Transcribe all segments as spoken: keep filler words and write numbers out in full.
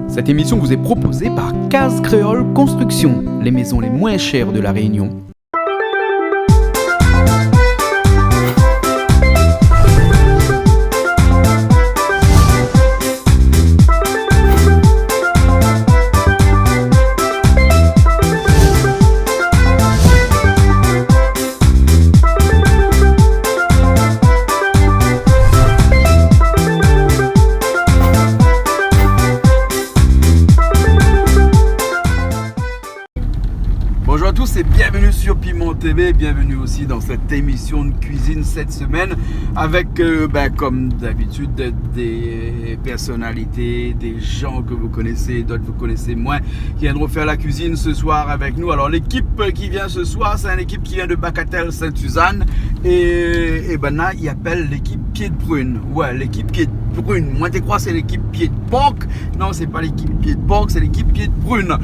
Cette émission vous est proposée par Case Créole Construction, les maisons les moins chères de La Réunion. Bonjour à tous et bienvenue sur Piment T V. Bienvenue aussi dans cette émission de cuisine cette semaine avec, euh, ben, comme d'habitude, des personnalités, des gens que vous connaissez, d'autres vous connaissez moins, qui viendront faire la cuisine ce soir avec nous. Alors, l'équipe qui vient ce soir, c'est une équipe qui vient de Bagatelle Sainte-Suzanne. Et, et ben là, ils appellent l'équipe Pied de Prune. Ouais, l'équipe Pied de Prune. Moin té kroi sé l'équipe Pied de Porc. Non, sé pa l'équipe Pied de Porc, sé l'équipe Pied de Prune.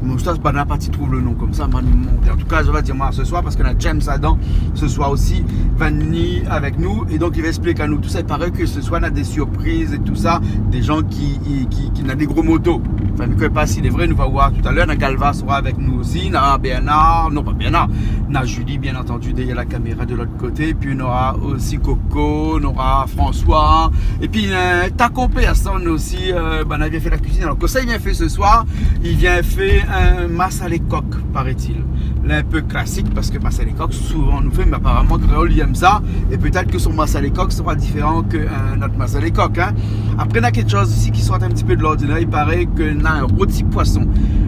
Bon, sa, sé pa, na pa ti trouv le nom konmsa, man, mon, an tou ka, sa va dir moin se soir, parske na James Adam, se soir osi, va vni avèk nou, é donk li va ésplik anou tousa. I paré ke se soir, na dé surpriz é tousa, dé jan ki, ki, ki, ki na dé gro moto. Anfin, mi koné pa si lé vré, nou va voir talèr. Na Galva sera avèk nou osi, na Bernard, non pa Bernard, na Julie, bien antandi, dèrièr la kaméra de lot koté, épi nora osi Coco, nora François, épi, euh, ta konpèr Stan osi, euh, ben, la vien fé la kuizine. Alor, kosa li vien fé se soir, li vien fé in masalé kok, paraît-il. Lé in pé klasik, parske masalé kok, souvan nou fé, mé aparaman, kréol i èm sa, é pétèt ke son masalé kok sera diféran ke, euh, nout masalé kok, hein. Apré, na kékshoz osi ki sort in ti pé de lordinèr, i paré ke na in roti poison.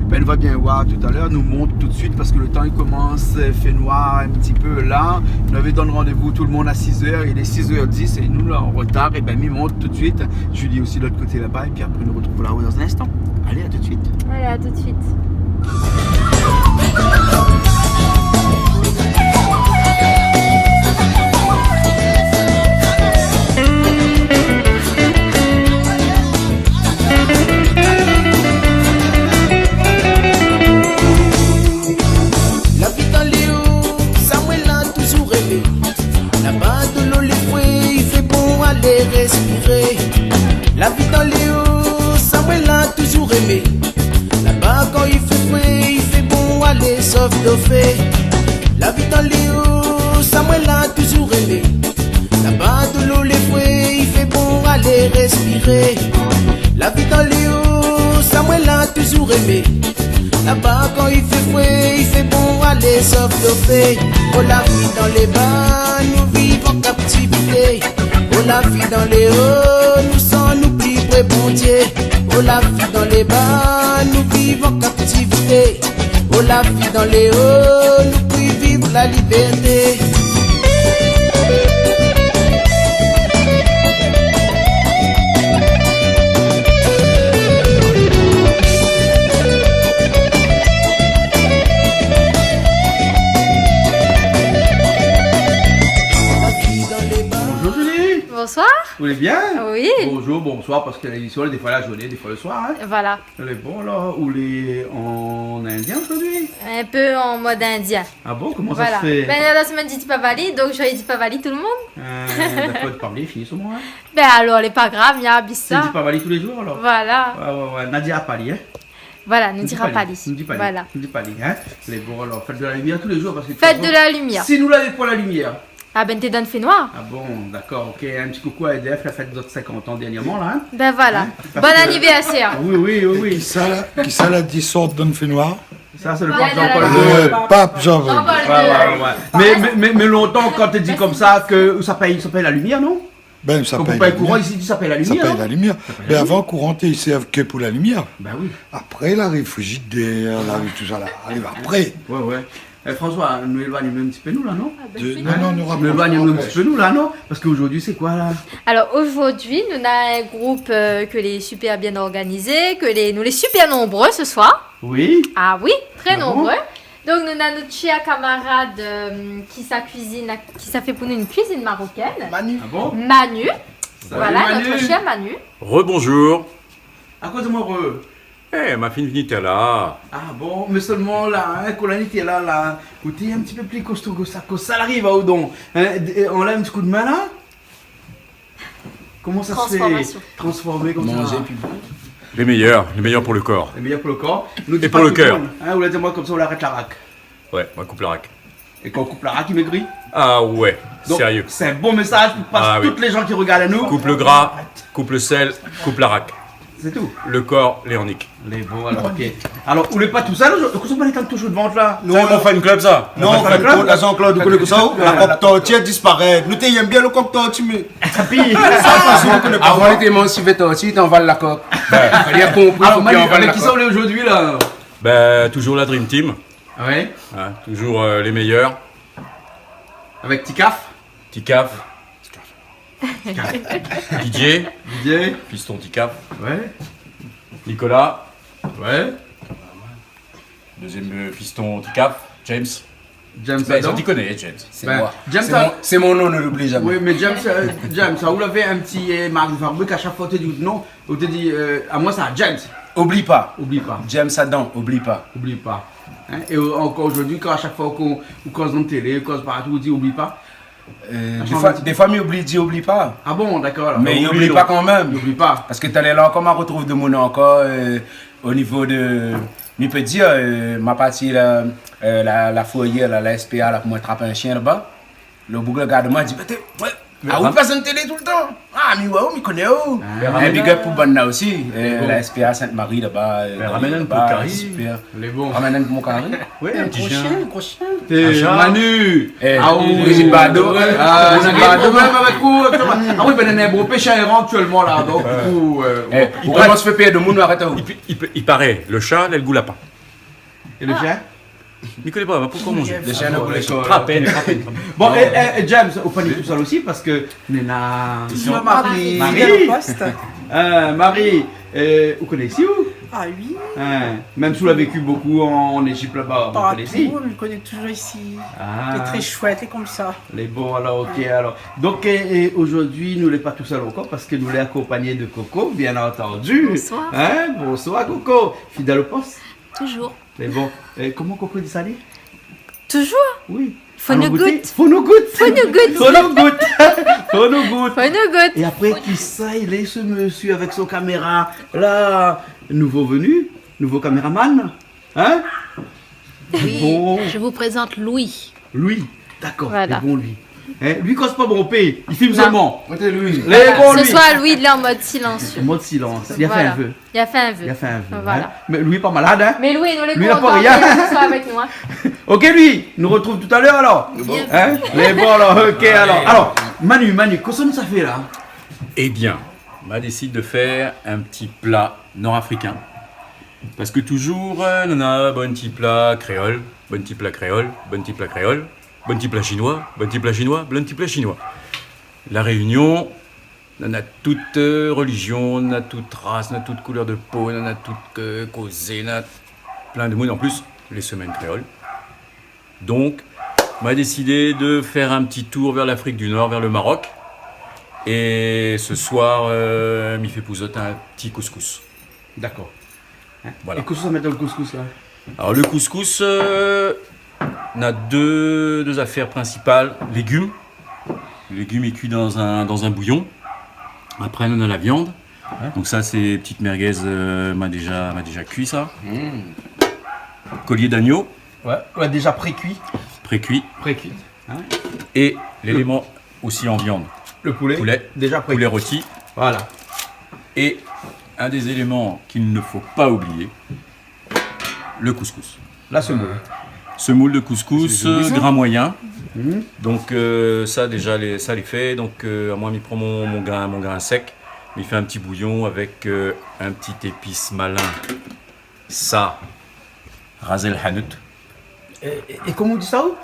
Ben, nou va bien voir talèr, nou mont tout de suite, parske le tan i komans, euh, fé noir in ti pé la. Nou lavé donn randévou tout le moun a sizèr, il est six heures dix, é nou la an retar, é ben, mi mont tout de suite. Julie osi, lot koté laba, épi apré, nou retrouv la-o dan in instan. Alé, à tout de suite. Alé, à tout de suite. La vi dan léo, sa moin la touzour émé. Laba dolo lé fré, i fé bon alé réspiré. La vi dan léo, sa moin la touzour émé. Laba kan i fé fré, i fé bon alé sof dofé. La vi dan léo, sa moin la touzour émé. Laba dolo lé fré, i fé bon alé réspiré. La vi dan léo, sa moin la touzour émé. Laba kan i fé fré, i fé bon alé sof dofé. O, la vi dan léba, nou viv an kaptivité. O, la vi dan léo, nou san nou pi vré Bondié. O, la vi dan léba, nou viv an kaptivité. O, la vi dan léo, nou pi viv la libèrté. Bonjour Julie. Bonsoir. Vous allez bien ? Oui. Bonjour, bonsoir, parce que l'émission, des fois la journée, des fois le soir, hein. Voilà. Lé bon la, ou lé an indien zordi ? Un peu en mode indien. Ah bon, koman sa sé fé ? Voilà. Ben, la semaine di Deepavali, donc j'aurais dit Deepavali tout le monde. Euh, dakor, parl, fini solman, hein. Ben alors, lé pa grav, mi abit sa. Sé Deepavali tou lé zour, alor ? Voilà. Ouais, ouais, ouais. Na di pa Pali, hein ? Voilà, nou di pa Pali. Nou di pa Pali. Voilà. Nou di pa Pali, hein ? Lé bon, alor, fèt de la limièr tou lé zour, parske... Fèt de la limièr. Si nou lavé pa la limièr, Ah ben, té dan fé noir. Ah bon, dakor, ok. In ti koukou a E D F, la fèt zot sinkant an dernièrman la, hein. Ben voilà. Hein ? Bon anniversaire. Oui, oui, oui, oui. É kisa la, kisa la di sort dan fé noir ? Sa sé le pap Jean-Paul deux. Le pap Jean-Paul deux. Ouais, ouais, ouais. Mé, mé, mé, mé lontan, kan té di konmsa ke, ou sa pèy, sa pèy la limièr, non ? Ben, sa pèy la limièr. Kan ou pèy kouran isi, sa pèy la limièr, non ? Sa pèy la limièr. Sa pèy la limièr. Ben, avan, kouran té i sèrv ke pou la limièr. Ben oui. Apré, la rifrijider, la ri-, tousa la ariv apré. Ouais, ouais. Eh, François, nou éloign anou in ti pé nou la, non ? Ah ben, non, non, nou éloign anou in ti pé nou la, non ? Parske zordi sé koi la ? Alors aujourd'hui, nou na un groupe, euh, ke lé super bien organisé, ke lé, nou lé super nombreux ce soir. Oui. Ah oui, très nombreux. Ah bon ? Donc nou na nout cher kamarad, euh, ki sa kuizine, ki sa fé pou nou in kuizine marocaine. Manu. Ah bon ? Manu. Salut, Manu. Voilà, notre cher Manu. Rebonjour. Akoz moin re- Eh, ma fine vni té la. Ah bon, mé solman la, hein, kan la ni té la, la, ou té in ti pé pli kosto ke sa, kosa la ariv aou don, hein, d-, euh, ou la in ti kou d'min la ? Koman sa sé fé ? Transformation. Transformé konmsa. Manzé pi bon. Les meilleurs, les meilleurs pour le corps. Les meilleurs pour le corps. Nou di pa pou tout le moun, hein, ou la di amoin konmsa, ou la arèt la rak. Ouais, moin koup la rak. É kan ou koup la rak, i mégri. Ah ouais, sérieux. Donk, sé in bon mésaz pou tout lé jan ki rogard anou. Ah oui. Koup le gra, koup le sèl, koup la rak. Sé tou. Le kor lé an nik. Lé bon, alor, OK. Alor, ou lé pa tousèl, ou, ou kosa ou néna touzour devant la ? Non, mon fan club sa. Non, mon fan club. Jean-Claude, ou koné kosa ou ? La kok torti la disparèt. Nou té yèm bien le kok torti, mé... Épi sa, sa, ou koné pa. Avan, li té manz sivé torti, li té anval la kok. Li la konpri, fo li anval la kok. Alor, Manu, avèk kisa ou lé zordi la ? Ben, toujours la Dream Team. Ouais. Hein, toujours, euh, les meilleurs. Avec Tikaf. Tikaf. Didier. Didier. Fiston Tikaf. Ouais. Nicolas. Ouais. Deuxième, euh, fiston Tikaf. James. James Adam. Ben, sa ou koné, James. Sé moin. James, sé mon, sé mon non, ne l'oublie jamais. Oui, mé James, euh, James, sa, ou lavé in ti, euh, mark de fabrike, a shak foi ou té di non, ou té di, euh, amoin sa, James. Oubli pa. Oubli pa. James Adam, oubli pa. Oubli pa. Hein ? É, euh, ankor zordi, kan a shak foi ou, ou koz dan télé, ou koz partou, ou di oubli pa. Euh, défoi, défoi, mi oubli, di oubli pa. Ah bon, dakor, alor. Mé i oubli pa kan mèm. I oubli pa. Parske talèr la ankor, ma rotrouv demoun ankor, euh, o nivo de, mi pé dir, euh, ma parti la, euh, la, la foyé la, la S P A la, pou moin trap in shien laba. Le boug la gard amoin, li di, « Mé té, ouais, ah, ou pas an télé toultan ? Ah, mi, ouais, mi koné ou. » Ah. In big up pou bann la osi, euh, la S P A Sainte-Marie laba, euh, ramèn in pé kari. Super. Lé bon. Ramèn in pé mon kari. Oui, in ti shien. Gro shien, gro shien. Té Manu. Eh, ah, ou Brigitte Bardot. Ah, Brigitte Bardot mèm avèk ou, aktièlman. Ah oui, ben, néna in bon pé shien éran aktièlman la, donk, du coup, euh, eh, ou komans fé pèr demoun, arèt aou. I pé, i pé, i paré, le sha na le gou lapin. É le shien ? Mi koné pa, mé pou koman i di ? Le shien na le gou lapin. Trap, trap. Bon, é, é, é James, ou pa ni tousèl osi, parske néna Marie. Marie. Marie. Euh, Marie, euh, ou koné isi, ou ? Ah oui. Hein, mèm si ou la vécu beaucoup en, en Égypte laba, ou koné isi ? Partout, on le connaît toujours ici. Ah. Il est très chouette, il est comme ça. Lé bon, alor, OK, alor. Donk, euh, é zordi, nou lé pa tousèl ankor parske nou lé akonpagné de Coco, bien entendu. Bonsoir. Hein ? Bonsoir, Coco. Fidèle au poste. Toujours. Mé bon, euh, koman Coco i di sa, li ? Toujours. Oui. Fo nou gout. Fo nou gout. Fo nou gout. Fo nou gout. Fo nou gout. É apré, kisa i lé, se mésyé avèk son kaméra la ? Nouvo venu, nouvo kaméraman. Hein ? Oui, bon. Je vous présente Louis. Louis, dakor, voilà. Lé bon, Louis. Hein, li koz pa bonpé, li film solman. Non. Koté Louis. Lé bon, Louis. Ce soir, Louis, il est en mode silencieux. Mode silans. Li la fé in vé. Voilà. Li la fé in vé. Voilà. Hein ? Mé Louis pa malad, hein ? Mé Louis, nou lé kontan ke li soi avèk nou, hein. OK, Louis, nou rotrouv talèr alor. Lé bon. Hein ? Lé bon alor, OK alor. Alor, Manu, Manu, kosa ou sa fé la ? Eh bien, ma désid de fèr in ti pla nord-africain. Parske touzour, euh, nou néna bann ti pla kréol, bann ti pla kréol, bann ti pla kréol, bann ti pla shinoi, bann ti pla shinoi, bann ti pla shinoi. La Réunion, nou néna tout, euh, relizion, nou néna tout ras, nou néna tout koulèr de po, nou néna tout, euh, kozé, nou néna plin de moun. An plis, lé semèn kréol. Donk, ma désid de fèr in ti tour vèr l'Afrique du Nord, vèr le Maroc. É se soir, euh, mi fé pou zot in ti kouskous. Dakor. Hein ? Voilà. É kosa ou sa mèt dan le kouskous la ? Alor, le kouskous, euh, na dé, dé zafèr prinsipal. Légim. Légim i kui dan in, dan in bouyon. Apré, nou néna la viann. Ouais. Donk sa, sé ti merguez, euh, ma déza, ma déza kui sa. Mm. Kolié d'agno. Ouais, ouais, déza pré-kui. Pré-kui. Pré-kui. Hein ? É léléman osi an viann. Le poulé. Poulé. Déza pré-kui. Poulé roti. Voilà. É in dé zéléman k'i ne fo pa oublié, le kouskous. La semoul. Semoul de kouskous, euh, grin moyin. Mhm. Donk, euh, sa déza, lé, sa lé fé. Donk, euh, amoin, mi pran mon, mon grin, mon grin sèk. Mi fé in ti bouyon avèk, euh, in ti épis malin. Sa, Ras El Hanout. É, é, é koman ou di sa, ou ?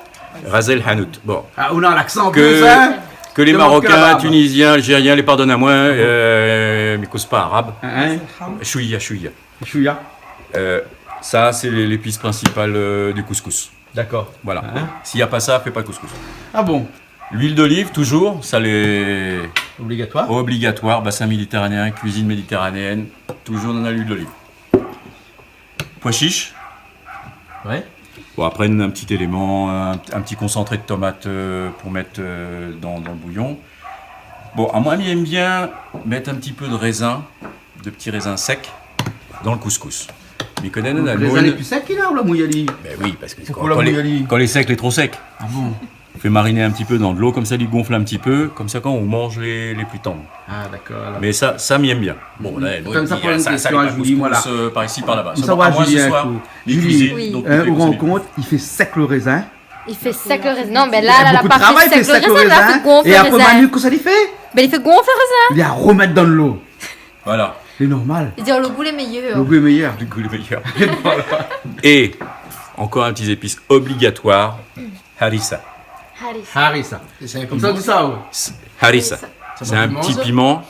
Ras El Hanout. Bon. Ah, ou néna laksan an plis, hein ? Ke lé Marokin, Tunizien, Alzérien, lé pardone amoin, euh, mi koz pa arab. Hein, hein ? Shouya, shouya. Shouya. Euh, sa, sé lé, lépis prinsipal, euh, du kouskous. Dakor. Voilà. Hein ? Si na pa sa, fé pa kouskous. Ah bon ? Luil d'oliv, touzour, sa lé obligatoir. Obligatoir, basin méditerranéen, kuizine méditerranéèn, touzour nou néna luil d'oliv. Poi shis. Ouais. Bon, apré, in ti éléman, in, in ti konsantré de tomat, euh, pou mèt, euh, dan, dan le bouyon. Bon, amoin, mi èm bien mèt in ti pé de rézin, de ti rézin sèk. dan le couscous. Mi koné, donk, néna le moun lé pli sèk, la, ou la mouy ali ? Bin oui, parske kan, kan lé, kan lé sèk, lé tro sèk. Ah bon ? Fé mariné in ti pé dan dolo, konmsa li gonfl in ti pé, konmsa kan ou manz, lé, lé pli tann. Ah, dakor, alor. Mé sa, sa mi èm bien. Bon, la, nou, sa, sa, sa, sa, sa, par isi, par laba. Sa va, Julie, in kou. Julie, donk, ou rann kont, li fé sèk le rézin. Li fé sèk le rézin. Non, mé la, la, la pa fé sèk le rézin, la, li fé gonf le rézin. É apré, Manu, kosa li fé ? Bin, li fé gonf le rézin. Li armèt dan dolo. Voilà. Lé normal. Li di, oh, le gou lé méyèr. Le gou lé méyèr. Le gou lé méyèr. Voilà. É ankor in ti zépis obligatoir, harissa. Harissa. Harissa. Sé konmsa ou di sa, ouais. Harissa. Harissa. Sé in ti piman,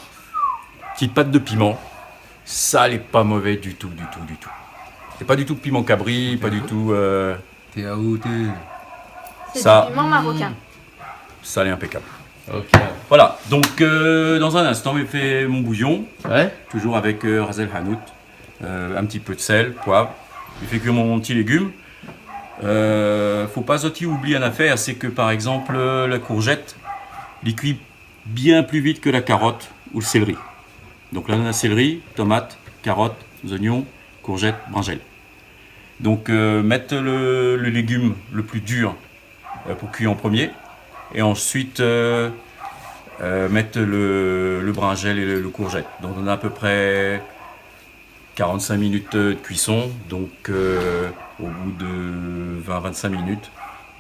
ti pat de piman. Sa lé pa mové ditou, ditou, ditou. Sé pa ditou piman kabri, pa ditou, euh, Té aouté. Sé du piman marokin. Sa lé inpékab. Ok. Voilà, donk, euh, dan in instan, mi fé mon bouyon. Ouais. Toujour avèk, euh, ras el hanout, euh, in ti pé de sèl, poiv. Mi fé kui mon ti légim. Euh, fo pa zot i oubli in afèr, sé ke, par égzanp, euh, la kourzèt, li kui bien pli vit ke la karot ou le sélri. Donk la, nou na sélri, tomat, karot, zoignon, kourzèt, brinzèl. Donk, euh, mèt le, le légim le pli dir, euh, pou kui an promié. É ansuit, euh, euh, mèt le, le brinzèl é le, le kourzèt. Donk, nou na apépré karant-sink minit, euh, de kuison. Donk, euh, o bou de vin, vin-sink minit,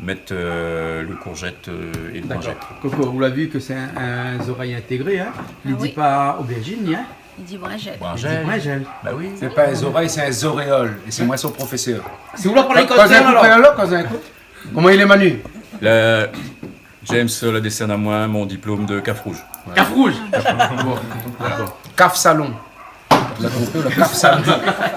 mèt, euh, le kourzèt, euh, é le brinzèl. Dakor. Koko, ou la vi ke sé in, in zorèy intégré, hein ? Ah oui. Li di pa obèrzine, hein ? Li di brinzèl. Brinzèl. Li di brinzèl. Ba oui. Sé pa in zorèy, sé in zoréol. É sé moin son profésèr. Sé ou la pran lékol kréol, alor ? Koz in kou kréol, koz in kou. Koman i lé, Manu ? Le James, euh, la désèrn amoin mon diplom de kaf rouz. Kaf rouz. Bon, dakor. Kaf salon. Ou la konpri, le kaf salon.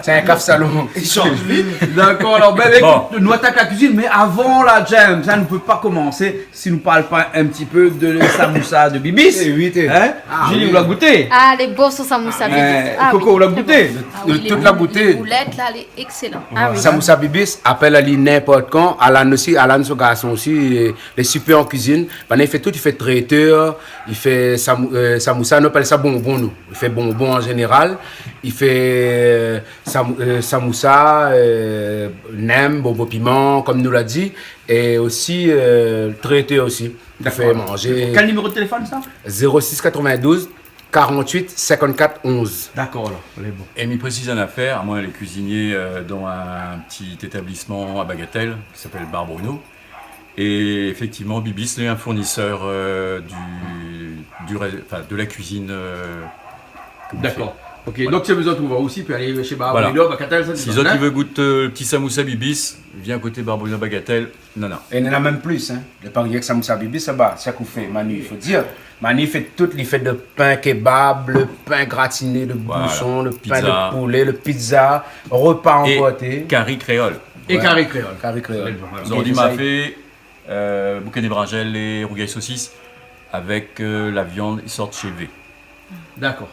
Sé in kaf salon. Li sanz vit. Dakor, alor, bin, ékout, nou atak la kuizine, mé avan, la, James, hein, nou pé pa komansé si nou parl pa in ti pé de samoussa de Bibis. Eh oui, té. Hein ? Ah, Julie, oui. Ou la gouté ? Ah, lé bon, son samoussa Bibis. Ah oui, Koko, ou la gouté ? Ah oui, lé bon. Tout la gouté. Lé boulèt, la, lé éksélan. Ah oui. Samoussa Bibis, apèl ali ninport kan. Alan osi, Alan, son garson osi, lé, lé sipèr an kuizine. Banna i fé tout, i fé trétèr, i fé samou-, euh, samoussa, nou apèl sa bonbon, nou. I fé bonbon an zénéral. I fé, euh, samou-, euh, samoussa, euh, nem, bonbon piman, konm nou la di. É osi, euh, trétèr osi. Dakor. I fé manzé. Kèl niméro de téléfone, sa ? Zéro sis katrovin-douz, karant-uit, sinkant-kat, onz. Dakor, alor, lé bon. É mi présiz in afèr, amoin lé kuizinié, euh, dan in ti établisman a Bagatelle, ki apèl Bar Bruno. É éfèktivman, Bibis, lé in fournisèr, euh, du, du ré-, enfin, de la kuizine, euh, ke nou fé. Dakor. Ok, voilà. Donk, si ou la bezoin trouv aou osi, ou pé alé shé Bar Bruno, Bagatelle, sa, hein ? Voilà. Si zot i vé gout, euh, le ti samoussa Bibis, vien koté Bar Bruno Bagatelle, Non, non. É néna mèm plis, hein. Lé pa rienk samoussa Bibis, sa ba, sak ou fé, Manu, i fo dir. Manu i fé tout, li fé de pin kebab, le pin gratiné, le boushon, le pin de poulé, le pizza, repa anporté. Voilà. Pizza. É kari kréol. É kari kréol. Kari kréol. Lé bon, voilà. Zordi, ma fé, euh, boukané brinzèl é rougay sosis avèk, euh, la viann i sort shé Vé. Dakor.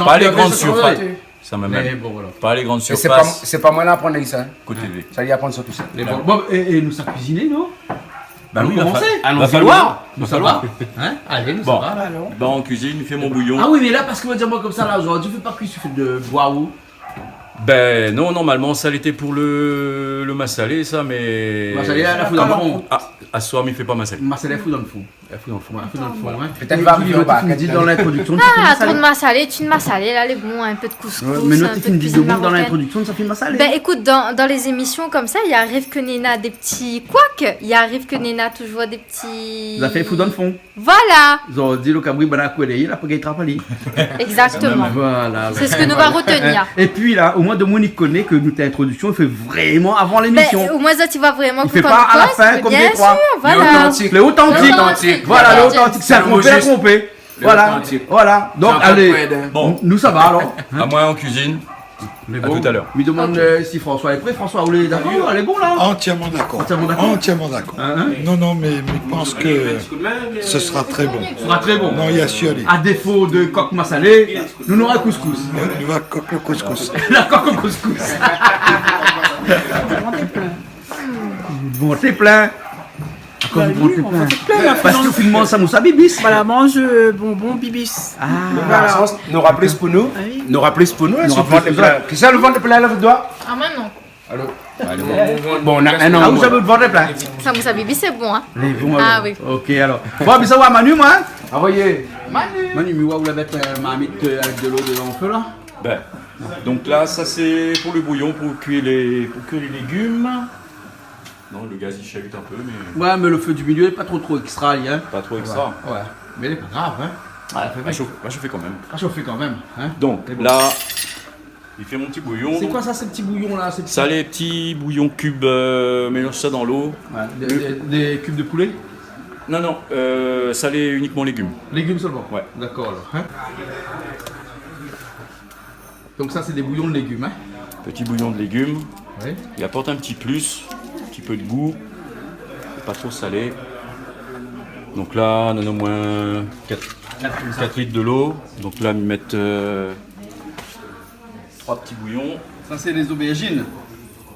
Pa lé grann sirfas. Sa mèm. Mé bon, voilà. Pa lé grann sirfas. É sé pa, sé pa moin la aprann ali sa, hein. Koté Vé. Sa li aprann sa tousèl. Mé bon, bon, é, é nou sa kuiziné, non ? Ba oui, nou komans. Alon, va falloir. Nou sava. Hein ? Alé, nou sava, alon. Bon. Ba, an kuizine, mi fé mon bouyon. Ah oui, mé la, parske ou la di amoin konmsa, la, zordi, ou fé pa kui, ou fé de boi ou ? Bin non, normalman, sa lété pou le, le masalé, sa, mé... Masalé, la, fo dan le fon. Ah, aswar, mi fé pa masalé. Masalé, fo dan le fon. Fo dan le fon. Ouais, fo dan le fon, hein. Pétèt va arivé anba, kan li di dan lintrodiksion, sa fé masalé. Ah, tro de masalé, tu de masalé, la, lé bon, in pé de kouskous, in pé de kuizine marokaine. Ouais, mé nou té fine di demoun dan lintrodiksion, sa fé masalé. Bin, ékout, dan, dan lé zémision konmsa, i ariv ke néna dé ti kouak, i ariv ke néna toujour dé ti... Zafèr i fo dan le fon. Voilà. Zordi, lo kabri, banna koué dèrièr, la pa gingn trap ali. Exactement. Voilà. Sé sak nou va retenir. É pi la, omoin, demoun i koné ke nout introdiksion i fé vréman avan lémision. Bin, omoin, sa, ti voi vréman ke kan nou koz, i fé pa a la fin, konm détroi. Bien sûr, voilà. Lé otantik. Lé otantik. Lé otantik. Voilà, lé otantik. Sé in tronpé, in tronpé. Voilà. Lé otantik. Voilà. Donk, alé, nou sava, alor. Amoin an kuizine. Lé bon. À tout à l'heure. Mi demann, euh, si François lé pré. François, ou lé dakor, lé bon, la ? Entièrement d'accord. Entièrement d'accord. Entièrement d'accord. Hein, hein ? Non, non, mais, mais je pense que ce sera très bon. Sera très bon. Non, il y a sûr les... À défaut de kok masalé, nou nora kouskous. Nou nora kok le kouskous. La kok o kouskous. Bon, sé plin. Kan ou vant lé plin. Parske ou fine manz samoussa bibis. Voilà, manz, euh, bonbon bibis. Ah. Voilà. Nora plis pou nou. Ah oui. Nora plis pou nou, hein, si le vant lé plin. Kisa le vant lé plin la, doi ? Ah, moin non. Alor. Bon, na in an. Ah, ou, zamé le vant lé plin. Samoussa bibis, sé bon, hein. Lé bon, alor. Ah oui. Ok, alor. Bon, mé sa va, Manu, moin, hein. Anvoy. Manu. Manu, mi oi ou la mèt, euh, marmit, euh, avèk de lo dedan, an fé la. Ben, donk la, sa sé pou le bouyon, pou kui lé, pou kui lé légim. Non, le gaz i shahut in pé, mé... Ouais, mé le fé du milié lé pa tro, tro ékstra, hein. Pa tro ékstra. Ouais, ouais. Mé lé pa grav, hein. Ouais, va shofé, va shofé kan mèm. Va shofé kan mèm, hein. Donk la, mi fé mon ti bouyon. Sé koi sa, sé ti bouyon la ? Sa lé ti bouyon kib, euh, mélanz sa dan lo. Ouais, dé, dé, dé kib de poulé ? Non, non, euh, sa lé inikman légim. Légim solman ? Ouais. Dakor, alor, hein. Donk sa, sé dé bouyon de légim, hein ? Ti bouyon de légim. Oui. I aport in ti plis, in ti pé de gou. Pa tro salé. Donk la, nou néna omoin kat, kat kat lit de lo. Donk la, mi mèt, euh, troi ti bouyon. Sa, sé lé zobèrjine.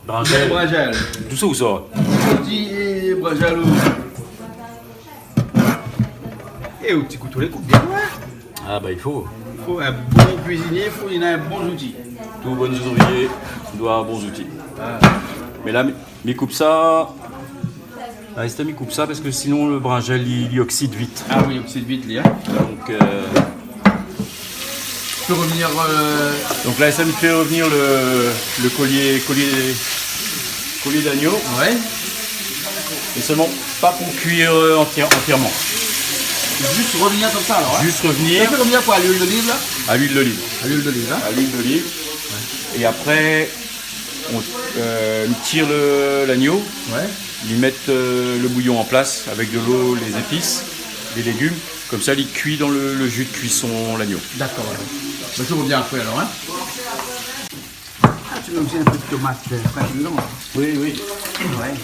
Brinzèl. Brinzèl. Dousa ou sa ? Ti, euh, brinzèl ou... É ou ti kouto lé koup bien, ouais. Ah, ben, i fo. I fo in bon kuizinié, i fo li néna in bon zouti. Tout bon ouvrié doi avoir bon zouti. Ah. Mé la, mi, mi koup sa. Ah, sé mi koup sa parske sinon le brinzèl, li, li oksid vit. Ah oui, li oksid vit, li, hein. Donk, euh, fé revenir, euh, donk la, sa mi fé revenir le, le kolié, kolié, kolié d'agno. Ouais. Mé solman pa pou kuir, euh, antièr-, antièrman. Zis revenir konmsa, alor, hein. Zis revenir. Sa fé revenir koi, a luil d'oliv, la ? A luil d'oliv. A luil d'oliv, hein. A luil d'oliv. Ouais. É apré, ou, euh, ou tir le, l'agno. Ouais. Ou mèt, euh, le bouyon an plas avèk de lo, lé zépis, lé légim. Konmsa, li kui dan le, le ju de kuison, l'agno. Dakor, alor. Ben, mi revien apré, alor, hein. Ah, tu mets aussi un peu de tomate, euh, fraîche dedans, hein. Oui, oui. Ouais.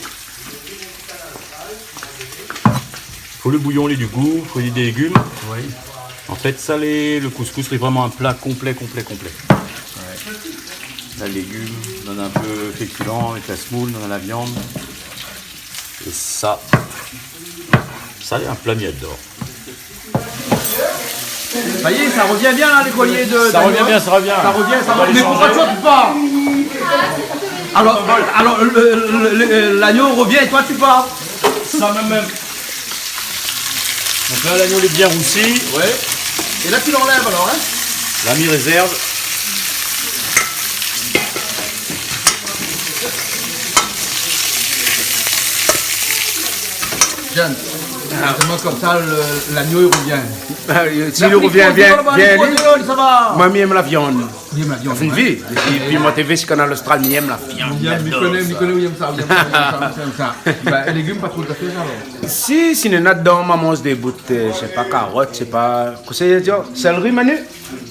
Fo le bouyon lé du gou, fo lé légim. Oui. An fèt, sa lé, le couscous, sé vréman in pla konplé, konplé, konplé. Ouais. La légim, nou néna in pé fékulan, avèk la semoule, nou néna la viann. É sa, sa lé in pla mièt d'or. Sa y est, ça revient bien, là, les colliers de, d'agneau, hein ? Ça revient bien, ça revient. Ça revient, ça revient. Mais pourquoi toi, tu pars ? Alors, alors, le, le, le, l'agneau revient et toi, tu pars. Sa mèm, mèm. Donk la, l'agno lé bien rousi. Ouais. É la, tu l'enlèves alors, hein ? La, mi rézèrv. James, ah, sé moin konmsa, le, l'agno, li revien. Ah, si li revien bien, bien, li, sa va. Moin, mi èm la viann. Li èm la viann, ouais. Sa fé in vi. Épi, épi moin té vé si Kanal Austral, mi èm la viann. Mi èm, mi koné, mi koné, mi èm sa, mi èm sa, mi èm sa, mi èm sa. Ben, légim, pa tro d'afèr, alor. Si, si néna dedan, momon, sé dé bout, euh, sé pa karot, sé pa, kosa i di, sèlri, Manu ?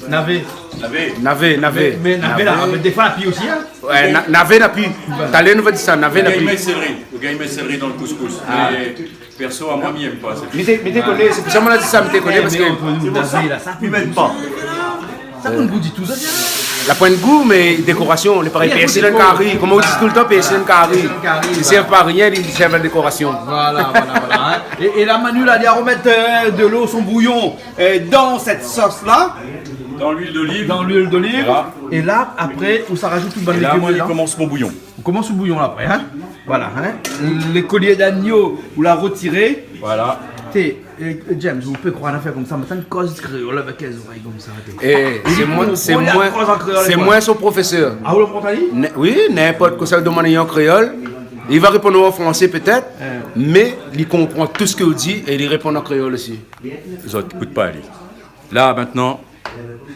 Navé. Navé. Navé, navé. Mé, mé navé la, navé. Mé défoi, la pi osi, hein ? Ouais, na-, navé, la pi. Ouais. Talèr nou va di sa, navé, la pi. Ou gingn mèt sèlri. Ou gingn mèt sèlri dan le couscous. Ah. Mé perso, amoin, mi èm pa, sé... Mi té, mi té koné, sé pou sa moin la di sa, mi té koné, parske... Eh, mé antre nou, navé la, sa, mi èm pa. Sa, nou di tout sa, tiens. La poin gou, mé dékorasion, lé parèy, oui, pèrsil, kari. Koman ou di toultan, pèrsil, kari. Pèrsil, kari, voilà. Li sèrv pa rien, li sèrv a la dékorasion. Voilà, voilà, voilà, hein. É, é la, Manu la, li la remèt, euh, de lo, son bouyon, euh, dan sèt sos-la. Dan luil d'oliv. Dan luil d'oliv. Voilà. É la, apré, ou sa rajout tout bann légim dedan. É la, moin, mi komans mon bouyon. Ou komans le bouyon la apré, hein ? Voilà, hein ? Le kolié d'agno, ou la retiré. Voilà. Té, euh, James, ou pé kroir in afèr konmsa, mé sa, in koz kréol avèk lé zorèy konmsa, té. Eh, sé moin, sé moin, sé moin son profésèr. Ah, ou la aprann ali ? Nin-, oui, ninport kosa ou demann ali an kréol, li va réponn aou an fransé pétèt, mé li konpran tout sak ou di é li réponn an kréol osi. Zot i ékout pa ali. La, mintnan,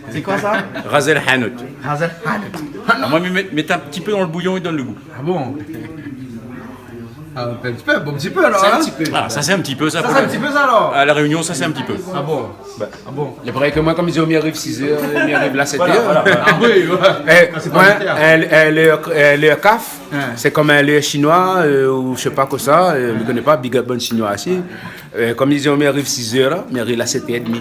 sé koi sa ? Ras el hanout. Ras el hanout. Ah, moin, mi mèt, mèt in ti pé dan le bouyon, li donn le gou. Ah bon ? Ah, in ti pé, bon, in ti pé alor, hein ? Sé in ti pé. Ah, sa, sé in ti pé, sa, pou le... Sa, sé in ti pé, sa, alor ? A La Rénion, sa, sé in ti pé. Ah bon ? Bah. Ah bon ? Lé vré ke moin, konm mi di, mi ariv sizèr, mi ariv la sétèr. Voilà, voilà. Ah oui, ouais. Eh, sa, sé pa moin, in, in lèr, in lèr kaf, hein, sé konm in lèr shinoi, euh, ou mi sé pa kosa, euh, mi koné pa, big up bann shinoi osi. Euh, konm mi di, mi ariv sizèr la, mi ariv la sétèr édmi.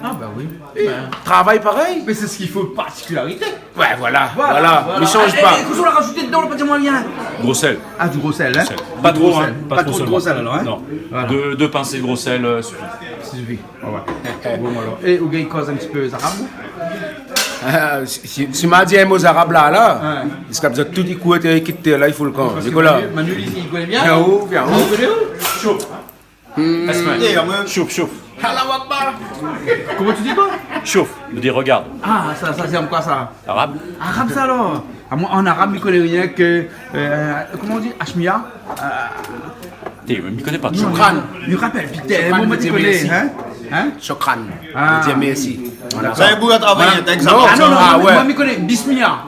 Ah, bah oui. É travay parèy. Mé sé sak i fé, partikilarité. Ouais, voilà, voilà. Voilà, voilà. Mi shanj pa. É, é, é kosa ou la rajouté dedan, ou la pa di amoin rien ? Gro sèl. Ah, du gro sèl, hein ? Gro sèl. Du gro sèl. Pa tro, hein. Pa tro sèl. Pa tro sèl, alor, hein ? Non. Voilà. Dé, dé pinsé gro sèl, euh, sufi. Sufi. Ouais, ouais. Bon, alor. É ou gingn koz in ti pé zarab ? Ah, si, si, si ma di in mo zarab la, la, ziska zot tout i kour, i kit, la, i fout le kan. Parske Nicolas. Manu, Manu, li, li koné bien. Bien ou, bien ou. Ou koné ou ? Chaud. Hmm. Espagnol. Eh, amoin. Chouf, chouf. Allahu Akbar. Koman ou di koi ? Chouf, ou di regarde. Ah, sa, sa sé an koi sa ? Arab. Arab sa alor ? Ah, moin an arab mi koné rienk, euh, koman ou di, ashmia ? Euh, té, mi koné pa. Shukran. Mi rapèl, putain, shukran, moin mi koné, hein ? Hein ? Shukran. Ah. Di mersi. Voilà. Sa, ou la travay avèk sa. Non, ah, non, non, ah, moin, ouais. Moin mi koné bismillah.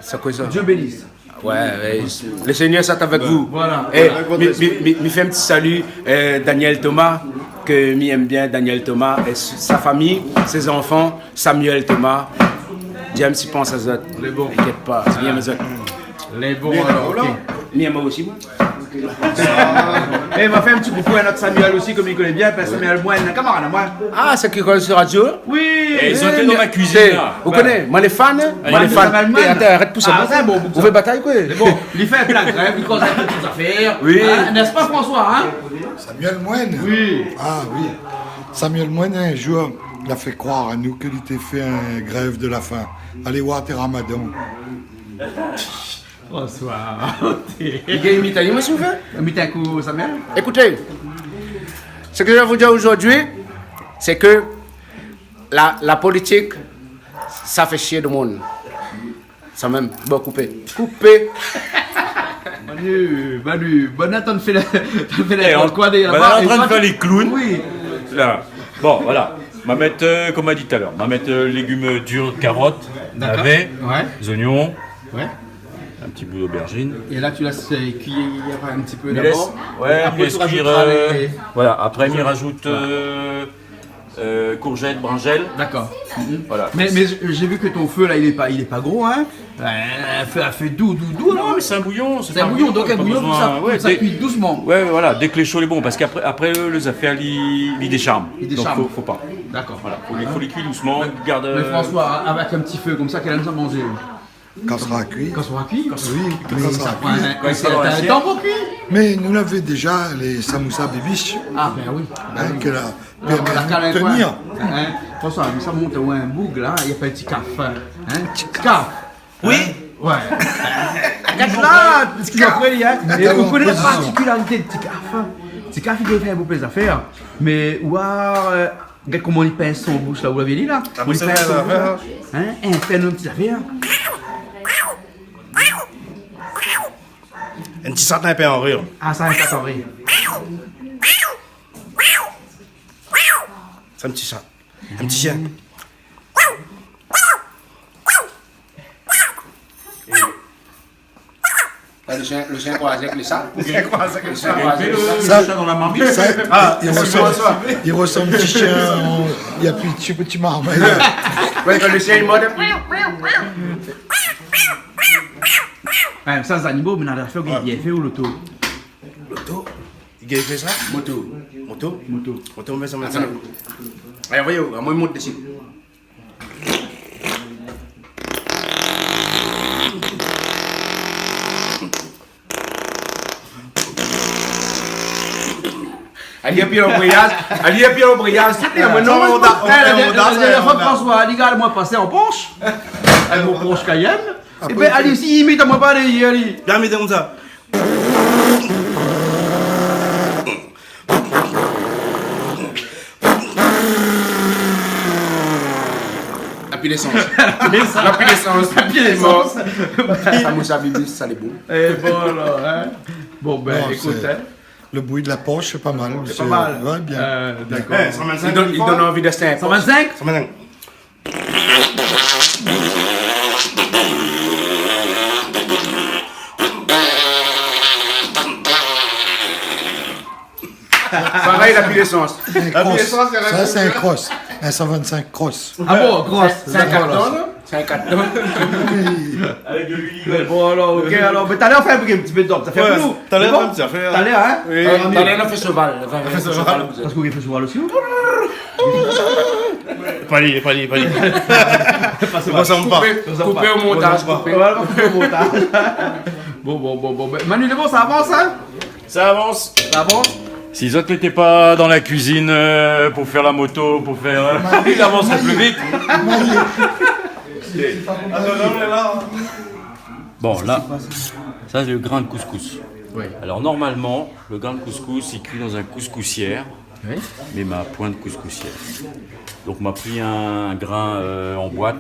Sé koi sa ? Dieu bénisse. Ouais, ouais, le Seigneur soit avec vous. Voilà. Eh, mi, mi, mi, mi fé in ti salu, euh, Daniel Thomas, ke mi èm bien, Daniel Thomas, é s-, sa famiy, sé zanfan, Samuel Thomas. James, i pans azot. Lé bon. Inkièt pa, mi èm azot. Lé bon, alor, ok. Mi èm osi, moin. Eh, ma fé in ti koukou a nout Samuel osi, ke mi koné bien, pèr Samuel Moine, kamarad amoin. Ah, sé ki koné si radio ? Oui. Eh, zot lé dan ma kuizine la. Ou koné, moin lé fan, hein ? Moin lé fan. Samuel Moine. Eh, atann, arèt pou sa. Ah, sé bon, pou sa. Ou fé batay, koi. Mé bon, li fé plin de rèv, li koz in pé de zafèr. Oui. Hein, n'est-ce pas, François, hein ? Samuel Moine ? Oui. Ah, oui. Samuel Moine, in zour, la fé kroir anou ke li té fé in grèv de la fin. Alé oir té Ramadan. Bonsoir. Li gingn imit anou, si ou vé. Imit in kou, Samuel. Écoutez, ce que je vais vous dire aujourd'hui, c'est que la, la politique, ça fait chier le monde. Sa mèm, bon, koupé. Koupé. Manu, Manu, Manu, atann, fé la, fé la... Eh, on, koi, dèrièr laba, banna lé antrin de fé lé kloun. Oui. La. Bon, voilà. Ma mèt, euh, konm ma di talèr, ma mèt, euh, légim, euh, dir, karot, navé, zoignon, in ti bout d'obèrjine. D'accord. Ouais, ouais. Et là, tu laisses, euh, cuire un petit peu d'abord. Mi lès, ouais, mi lès kuir, euh, voilà. Et après, tu rajoutes, euh, voilà. Apré, mi rajout, euh, euh, kourzèt, brinzèl. D'accord. Voilà. Mais, mais j'ai vu que ton feu, là, il est pas, il est pas gros, hein ? Euh, fé, fé dou, dou, dou, non, mé sé in bouyon, sé pa in bouyon, donk in bouyon, pa bézoin, pou sa, ouais, pou sa kui dousman. Ouais, ouais, voilà, dèk lé sho lé bon, parske apré, apré, le, lé zafèr, li, li désharm. Li désharm. Donk fo, fo pa. D'accord. Voilà, fo li, fo li kui dousman, gard. Mé François, avèk in ti fé konmsa, kèl èm sa manzé ? Kan sra kui. Kan sra kui ? Oui, mé sa kui. Kan sra kui. Mé nou lavé déza lé samoussa bibiche. Ah, ben oui. Hein, ke la pèrmé de tenir. Hein, François, mé sa mont in boug la, i apèl Ti Kaf. Hein ? Ti Kaf. Oui. Ouais. Gard la, sak i fé, hein. É ou koné la partikilarité de Ti Kaf ? Ti Kaf, li fé in bonpé zafèr. Mé, ouah, euh, gard koman li pins son boush la, ou la vi ali la ? Li pins son boush la. Hein ? É fé in ti zafèr. In ti sat in pé an rir. Ah, sa, in sat an rir. Sé in ti sat. In ti shien. La, le shien, le shien i kroiz avèk le sat. Le shien i kroiz avèk le sat. Le shien i kroiz avèk le sat. Sa, sa, i rosanm, i rosanm ti shien, euh, i apui ti, ti marmay. Ouais, kan le shien i mord. Ouais, sa, zanimo, mé na la fé, oui, bien fé, ou loto. Loto. Li gingn fé sa ? Moto. Moto ? Moto. Moto, mé sa, mé sa. Atann. Alé, voyé, amoin, mi mont dési. Alé, épi lo briyaz, alé, épi lo briyaz. Tout lé, amoin, non, non, non, non, non, François, li gingn amoin pasé an Porsche. Avèk mon Porsche Cayenne. Apré, é ben, alé, si i imit amoin pa, alé, alé. Bien, mé konmsa. Apui lésans. Apui lésans. Apui lésans. Samoussa bibiche, sa lé bon. É bon, alor, hein. Bon, ben, ékout, hein. Non, sé, le bri de la Porsche, sé pa mal. Sé pa mal. Ouais, bien. Euh, d'accord. Eh, san vinn-sink, i done, i done anvi d'ashté in Porsche. San vinn-sink ? San vinn-sink. Parèy, la pli lésans. In cross. Sa, sé in cross. In san vinn-sink cross. Ah bon, cross. Sé in karton, non ? Sé in karton. Avèk de luil. Mé bon, alor, ok, alor, mé talèr, fé in ti pé d'dans. Sa fé pou nou. Talèr, fé in ti pé. Talèr, hein ? Oui. Talèr, nou fé shoval. Nou fé shoval. Parske ou fé shoval osi, ou ? Pa li, pa li, pa li. Koupé, koupé o montaz, koupé. Voilà, koupé o montaz. Bon, bon, bon, bon, ben, Manu, lé bon, sa i avans, in ? Sa i avans. Sa i avans ? Si zot lété pa dan la kuizine, euh, pou fé la moto, pou fé, euh, i avansré pli vit. Bon, la, sa sé lo grin de kouskous. Oui. Alor, normalman, lo grin de kouskous, i kui dan in kouskousièr. Oui. Mé ma poin de kouskousièr. Donk, ma pri in grin, euh, an boit.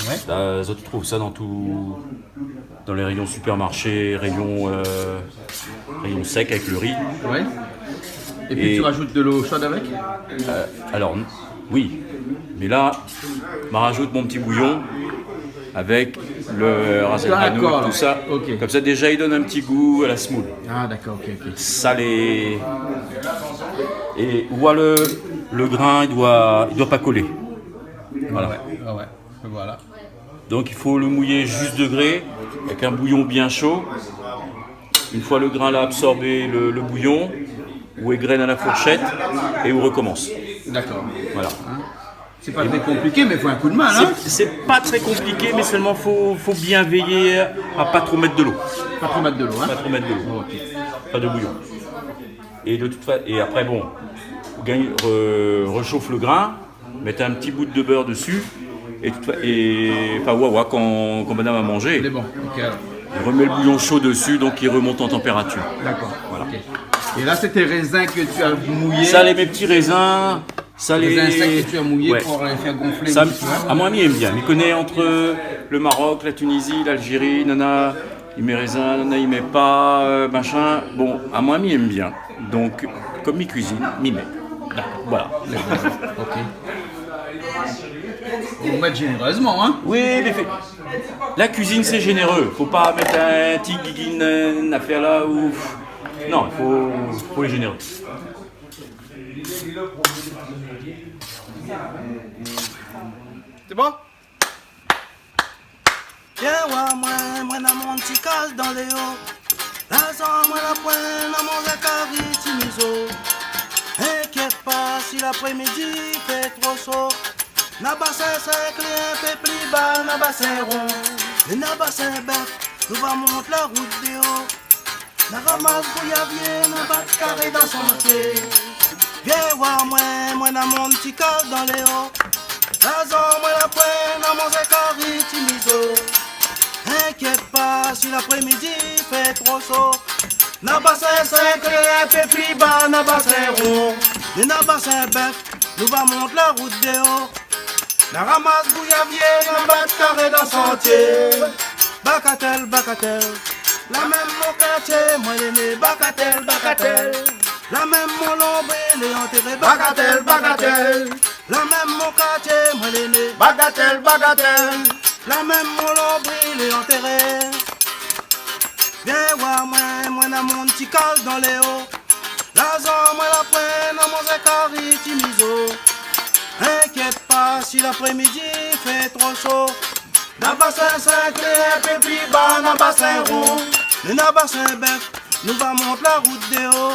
Ouais. La, zot i trouv sa dan tout, dan lé rayon supermarché, rayon, euh, rayon sèk avèk lo ri. Ouais. É pi, é ti rajout de lo sho avèk ? Euh, alor, n-, oui. Mé la, ma rajout mon ti bouyon avèk lo rasin d'granolé, tousa. Dakor. Ok. Konmsa, déza, i donn in ti gou a la semoule. Ah, dakor, ok, ok. Sa lé, é ou voi lo, lo grin, i doi, i doi pa kolé. Voilà. Ouais, ouais, ouais. Voilà. Donk, i fo lo mouyé zis degré, avèk in bouyon bien sho. In foi lo grin la absorbé lo, lo bouyon, ou égrèn a la fourshèt é ou rekomans. Dakor. Voilà. In ? Sé pa tré konpliké, mé i fo in kou d'min, in ? Sé, sé pa tré konpliké, mé sèlman fo, fo bien véyé a pa tro mèt de lo. Pa tro mèt de lo, in ? Pa tro mèt de lo. Ok. Pa de bouyon. É de tout fa-, é apré, bon, ou gingn re-, reshof lo grin, mèt in ti bout de bèr dsi, é tout fa-, é, anfin, oua, oua, kan, kan madam la manzé, lé bon, ok, alor. Remèt lo bouyon sho dsi, donk i remont an tanpératir. Dakor, voilà. Ok. É la, sé té rézin ke ou la mouyé. Sa, lé mé ti rézin. Sa, lé rézin sèk ke ou la mouyé, ouais, pou, euh, fé gonflé in ti pé, in. Sa, amoin, mi èm bien. Mi koné ant, euh, lo Marok, la Tunizi, l'Alzéri, nana i mèt rézin, nana i mèt pa, euh, machin. Bon, amoin, mi èm bien. Donk, konm mi kuizine, mi mèt. Dakor. Voilà. Dakor. Ok. Ou mèt zénérèzman, in ? Oui, mé fé-, la kuizine, sé zénéré. Fo pa mèt in ti guiguine, in afèr la, ou, non, fo, fo lé zénéré. Sé bon ? Vien oir moin, moin na mon ti kaz dan léo. Larzan moin la poin, na mon zakari ti mizo. Inkièt pa si laprémidi i fé tro sho. Na Basin Sinklé, in pé pli ba, na Basin Ron. É na Basin Bèf, nou va mont la rout déor. Na ramas gouyavié, na bat karé dan santié. Vien oir moin, moin na mon ti kaz dan léo. Larzan moin la poin, na mon zakari ti mizo. Inkièt pa si laprémidi i fé tro sho. Na Basin Sinklé, in pé pli ba, na Basin Ron. É na Basin Bèf, nou va mont la rout déor. Na ramas gouyavié, na bat karé dan santié. Bakatèl, bakatèl, la mèm mon kartié, moin lé né. Bakatèl, bakatèl, la mèm mon lonbril lé antéré. Bakatèl, bakatèl, la mèm mon kartié, moin lé né. Bakatèl, bakatèl, la mèm mon lonbril lé antéré. Vien oir moin, moin na mon ti kaz dan léo. Larzan moin la poin, na mon zakari ti mizo. Inkièt pa si laprémidi i fé tro sho. Na Basin Sinklé, in pé pli ba, na Basin Ron. É na Basin Bèf, nou va mont la rout déor.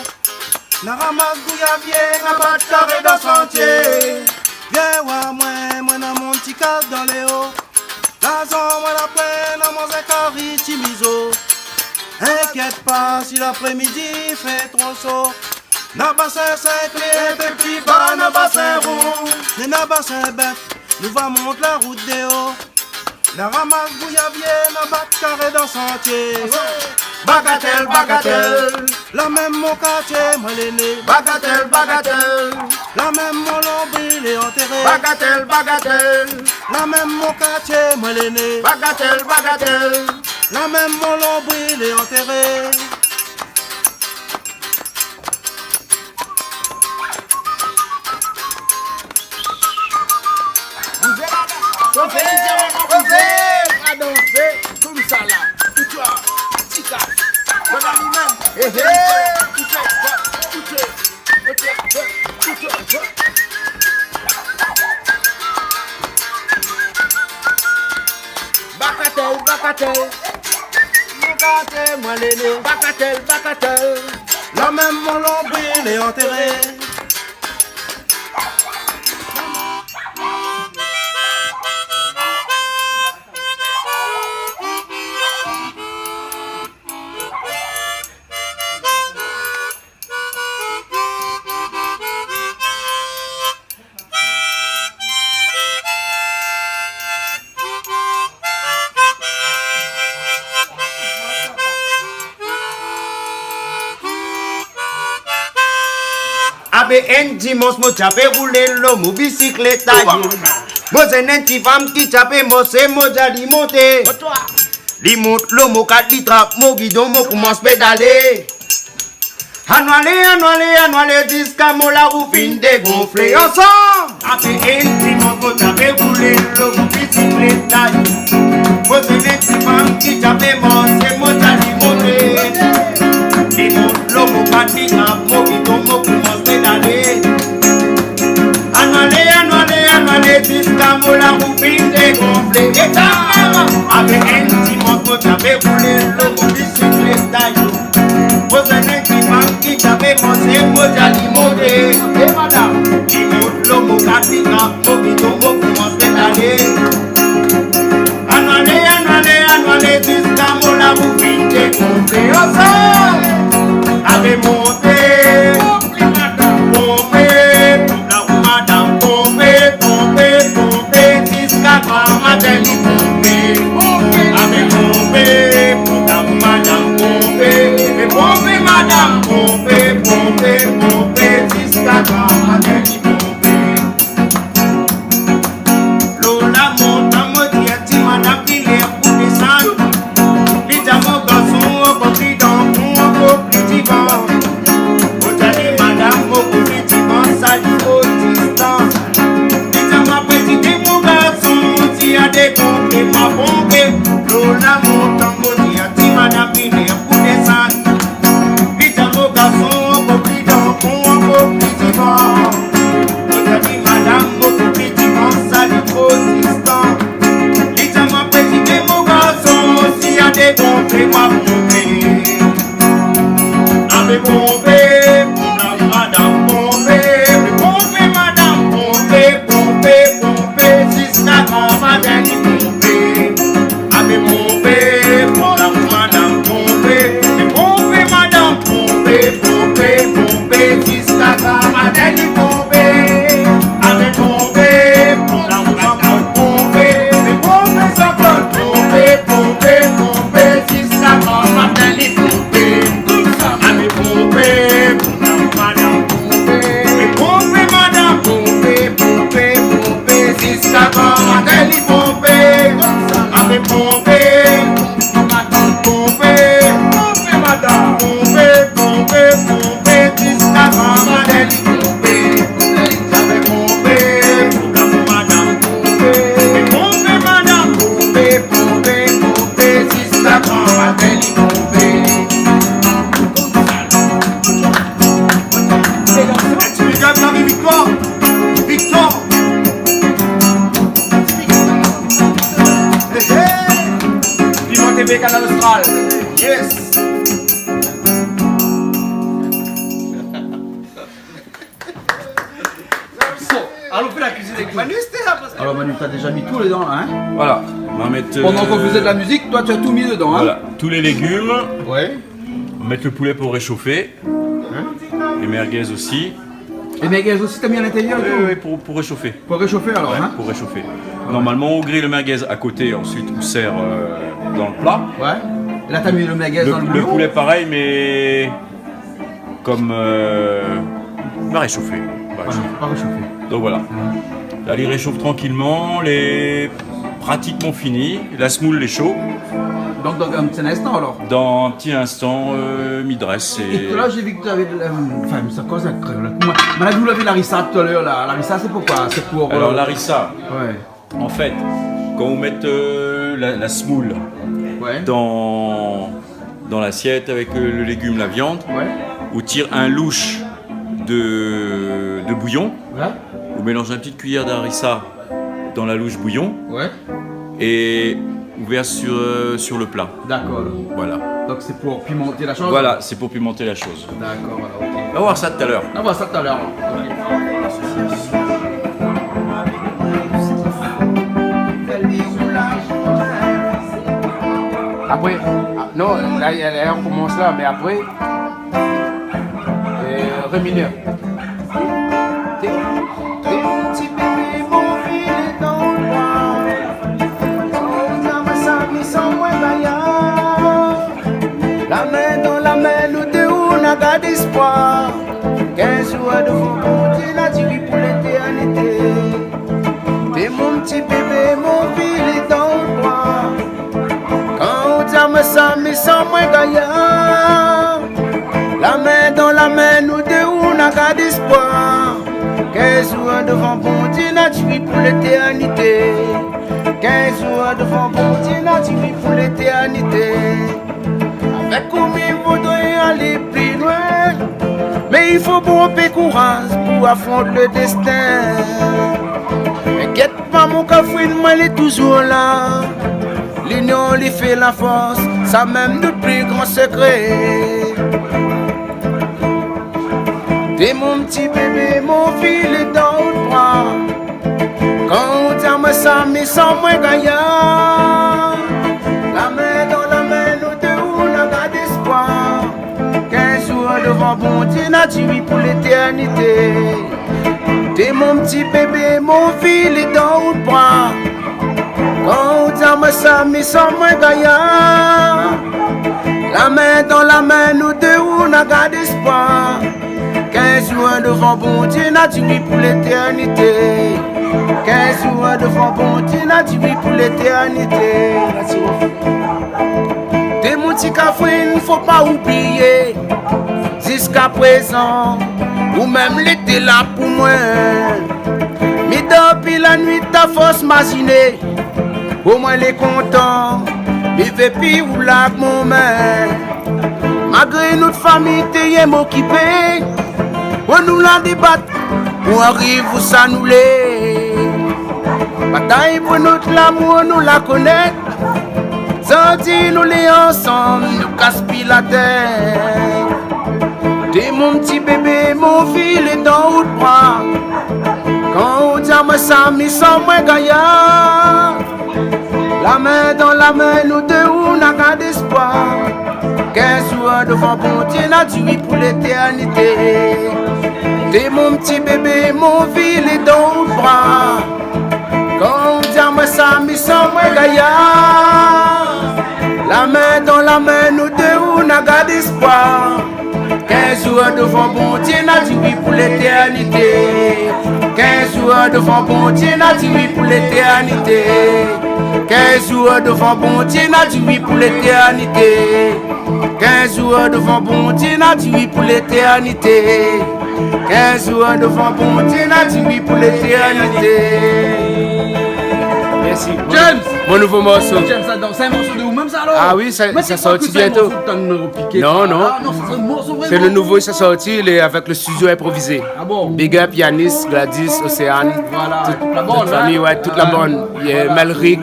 Na ramas gouyavié, na bat karé dan santié. Vien oir moin, moin na mon ti kaz dan léo. Larzan moin la poin, na mon zakari ti mizo. Inkièt pa si laprémidi i fé tro sho. Na Basin Sinklé, in pé pli ba, na Basin Ron. É na Basin Bèf, nou va mont la rout déor. Na ramas gouyavié, na bat karé dan santié. Bakatèl, bakatèl, la mèm mon kartié, moin lé né. Bakatèl, bakatèl, la mèm mon lonbril lé antéré. Bakatèl, bakatèl, la mèm mon kartié, moin lé né. Bakatèl, bakatèl, la mèm mon lonbril lé antéré. Bouzé la, bouzé, bouzé, a dansé, koumsa la. Koutoua, tika, gadé li mèm. Hé, hé. Koutoua, koutoua, koutoua, koutoua. Bakatèl, bakatèl, mon kartié, moin lé né. Bakatèl, bakatèl, la mèm mon lonbril lé antéré. Pé in dimansh, mo ti apé roulé lo mo bisiklèt, ayi. Mo zèn in ti fanm ki ti apé, mo sé mo di ali monté. Li mont lo mo kat, li trap mo gidon, mo koumans pédalé. Anou alé, anou alé, anou alé, ziska mo larou fine dégonflé. Ansanm! Apré in dimansh, mo ti apé roulé lo mo bisiklèt, ayi. Mo zèn in ti fanm ki ti apé, mo sé mo di ali monté. Li mont lo mo kat, li trap mo gidon, mo koumans pédalé. Anou alé, anou alé, anou alé, ziska mo larou fine dégonflé. Éta! Apré in dimansh, mo ti apé roulé lo mo bisiklèt, ayi. Mo zèn in ti fanm ki ti apé, mo sé mo di ali monté. É madam, li mont lo mo kat, li trap mo gidon, mo koumans pédalé. Anou alé, anou alé, anou alé, ziska mo larou fine dégonflé. Ansanm! Apré monté, ponpé, ponp larou madam, ponpé, ponpé, ponpé, ziska gran matin li ponpé. Apré ponpé, ponp larou madam, ponpé, é ponpé madam, ponpé, ponpé, ponpé, ziska gran matin li ponpé. Lo la montagn, mo di a ti madam, lé lèr pou désann. Li di a mon garson, ankor pli dan fon, ankor pli divan. Mo di ali madam, mo kou pli divan, sa li tro distan. Li di a ma pétit, mon garson, si a dégonflé, ma ponpé. Lo la montagn, mo di a ti madam, lé lèr pou désann. Li di a mon garson, ankor pli dan fon, ankor pli divan. Mo di ali madam, mo kou pli divan, sa li tro distan. Li di a ma pétit, mon garson, si a dégonflé, ma ponpé. Apré ponpé, ponp larou madam, ponpé, ponpé madam, ponpé, ponpé, ponpé, ziska gran matin li ponpé. Apré ponpé, ponp larou madam, ponpé, ponpé madam, ponpé, ponpé, ponpé, ziska gran matin li ponpé. Apré ponpé, ponp larou madam, ponpé, ponpé, ponpé, ziska gran matin li ponpé. Apré ponpé, ponp larou madam, ponpé, ponpé madam, ponpé, ponpé, ponpé, ziska gran matin li ponpé. Apré ponpé, ponpé, ponpé madam, ponpé, ponpé, ponpé, ziska gran matin li ponpé. Apré ponpé, ponp larou madam, ponpé, ponpé madam, ponpé, ponpé, ponpé, ziska gran matin li ponpé. Big up Marie Victor. Victor. Hey, hey. Piment T V, Kanal Austral. Yes. Bon, alon fé la kuizine avèk Manu, c'était la... Alors Manu, t'as déjà mis tout dedans là, hein ? Voilà. On va mettre, euh... Pendant qu'on faisait de la musique, toi tu as tout mis dedans, hein ? Voilà, tous les légumes. Ouais. On va mettre le poulet pour réchauffer. Hein ? Les merguez aussi. Les merguez aussi, t'as mis à l'intérieur et tout ? Oui, oui, pour, pour réchauffer. Pour réchauffer alors, hein ? Ouais, pour réchauffer. Normalement, on grille le merguez à côté, ensuite on sert, euh, dans le plat. Ouais. Et là, t'as mis le merguez dans le bouillon ? Le, le poulet, pareil, mais comme, euh, on va réchauffer. On va réchauffer. Voilà, on va réchauffer. Donc voilà. Mhm. Là, il réchauffe tranquillement, les Pratikman fini. La semoul lé sho. Donk, dan in ti instan alor ? Dan in ti instan, euh, mi drès é... É la, mi la vi ke ou lavé, euh, anfin, sa koz an kréol. Moin, moin la vi ou lavé larisa talèr la. Larisa, sé poukosa ? Sé pou, euh... Alor, larisa, ouais, an fèt, kan ou mèt, euh, la, la semoul, ouais, dan, dan lasièt avèk, euh, le légim, la viann, ouais, ou tir in louch de, de bouyon, ouais, ou mélanz in ti kuiyèr d'larisa dan la louch bouyon, ouais, é ou vèrs sur, euh, sur le pla. Dakor. Voilà. Donk sé pou pimant la shoz ? Voilà, sé pou pimant la shoz. Dakor, voilà, OK. On va voir ça tout à l'heure. On va voir ça tout à l'heure. OK. Apré, ah, non, la, la, la, on komans la, mé apré, euh, ré minèr. Ti bébé, mon vilé dan loi. Sa mi san moin bayar. La min dan la min, nou dé, nou na gard éspoir. Kinz zour dovan Bondié, na di wi pou létèrnité. Té mon ti bébé, mon anvi lé dan out bra. Kan ou di amwin sa, mi san mwin gayar. La min dan la min, nou dé, ou na gard éspoir. Kinz zour dovan Bondié, na di wi pou létèrnité. Kinz zour dovan Bondié, na di wi pou létèrnité. Avèk ou mi voudré alé pli lwin, mé i fo bonpé kouraz pou afront le déstin. Inkièt pa mon kafrine, mwin lé touzour la. Linion li fé la fors, sa mèm nout pli gran sékré. Té mon ti bébé, mon anvi lé dan out bra. Kan ou di amwin sa, mi san mwin gayar. La min dan la min, nou dé, ou na gard éspoir. Kinz zour dovan Bondié, na di wi pou létèrnité. Té mon ti bébé, mon anvi lé dan out bra. Kan ou di amwin sa, mi san mwin gayar. La min dan la min, nou dé, ou na gard éspoir. Kinz zour dovan Bondié, na di wi pou létèrnité. Kinz zour dovan Bondié, na di wi pou létèrnité. Té mon ti kafrine, fo pa oublié, ziska prézan, ou mèm lété la pou mwin. Mi dor pi la nwit afors maziné. O mwin lé kontan, mi vé pi ou larg mon min. Malgré nout fami té yèm okipé, o nou la débat pou ariv ousa nou lé. Batay pou nout lamour, nou la konèt. Zordi nou lé ansanm, nou kas pi la tèt. Té mon ti bébé, mon anvi lé dan out bra. Kan ou di amwin sa, mi san mwin gayar. La min dan la min, nou dé, ou na gard éspoir. Kinz zour dovan Bondié, na di wi pou létèrnité. Té mon ti bébé, mon anvi lé dan out bra. Kan ou di amwin sa, mi san mwin gayar. La min dan la min, nou dé, ou na gard éspoir. Kinz zour dovan Bondié, na di wi pou létèrnité. Kinz zour dovan Bondié, na di wi pou létèrnité. Kinz zour dovan Bondié, na di wi pou létèrnité. Kinz zour dovan Bondié, na di wi pou létèrnité. Kinz zour dovan Bondié, na di wi pou létèrnité. Mèrsi. James ! Mon nouvo morso. James, sa donk sé in morso de ou mèm sa alor ? Ah wi, sa, sa sort bientôt. Non, non. Ah non, sa sé in morso vréman. Sé le nouvo, sa sort, lé avèk le studio improvisé. Ah bon ? Big up Yanis, Gladys, Océane, tout la bann, tout la fami, ouais, tout la bann. Melrick,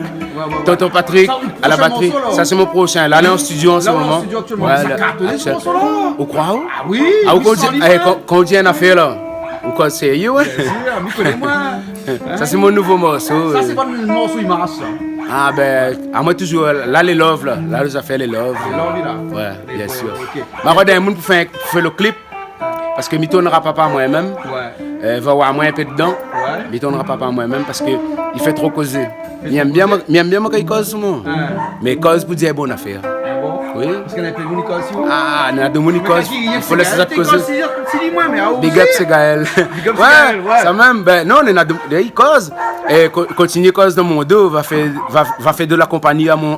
tonton Patrick, à la batterie. Sa sé mon proshin. La lé an studio an se moman. Sa kartone, se morso la. Ou kroi, ou ? Ah wi. Ah, ou kan ou di in afèr la, ou kan sé you, hein ? Bien sûr, mi koné mwin. Sa sé mon nouvo morso. Sa sé pa le morso i marsh sa. Ah ben, amwin touzour la, lé love la. La lé zafèr lé love. Love la. Ouais, bien sûr. Ok. Ma rod in moun pou fé, pou fé le clip. Parske mi tournra pa par mwin mèm. Ouais. Euh, va oir mwin in pé dedan. Ouais. Mi tournra pa par mwin mèm parske i fé tro kozé. Mi èm bien, mi èm bien kan i koz sou mwin. Hein. Mé koz pou dir bon afèr. Ah bon ? Oui. Parske néna in pé moun i koz si ou ? Ah, néna demoun i koz. Mé kan i, i fo lès azot kozé. Big up Ségaël. Big up Ségaël, ouais. Sa mèm, ben non, néna de, i koz. É ko-, kontinié koz dan mon do, va fé, va, va fé de la konpani a mon.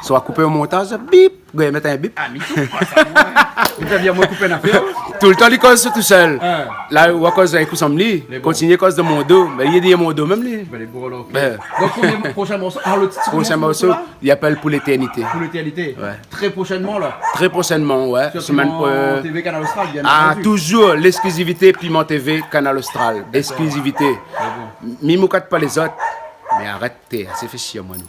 Soi koupé o montaz, bip. Gwe, mèt in bip. Ah, mi koup pa sa, mwin. Ou sa bien, mwin koup in afèr. Toultan li koz tousèl. Hein. La ou koz avèk ou sanm li, kontinié koz dan mon do. Mé li lé dan mon do mèm li. Ben, lé bon alor. Ben. Donk, konbien, proshin morso ? Ah, le tit, proshin morso la, i apèl Pou létèrnité. Pou létèrnité. Ouais. Très prochainement la. Très prochainement, ouais. Sur Piment T V, Kanal Austral, bien entendu. Ah, toujours l'exclusivité Piment T V, Kanal Austral. D'accord. Exclusivité. D'accord. Mi mokat pa lézot. Mé arèt, té, asé fé shié amwin nou.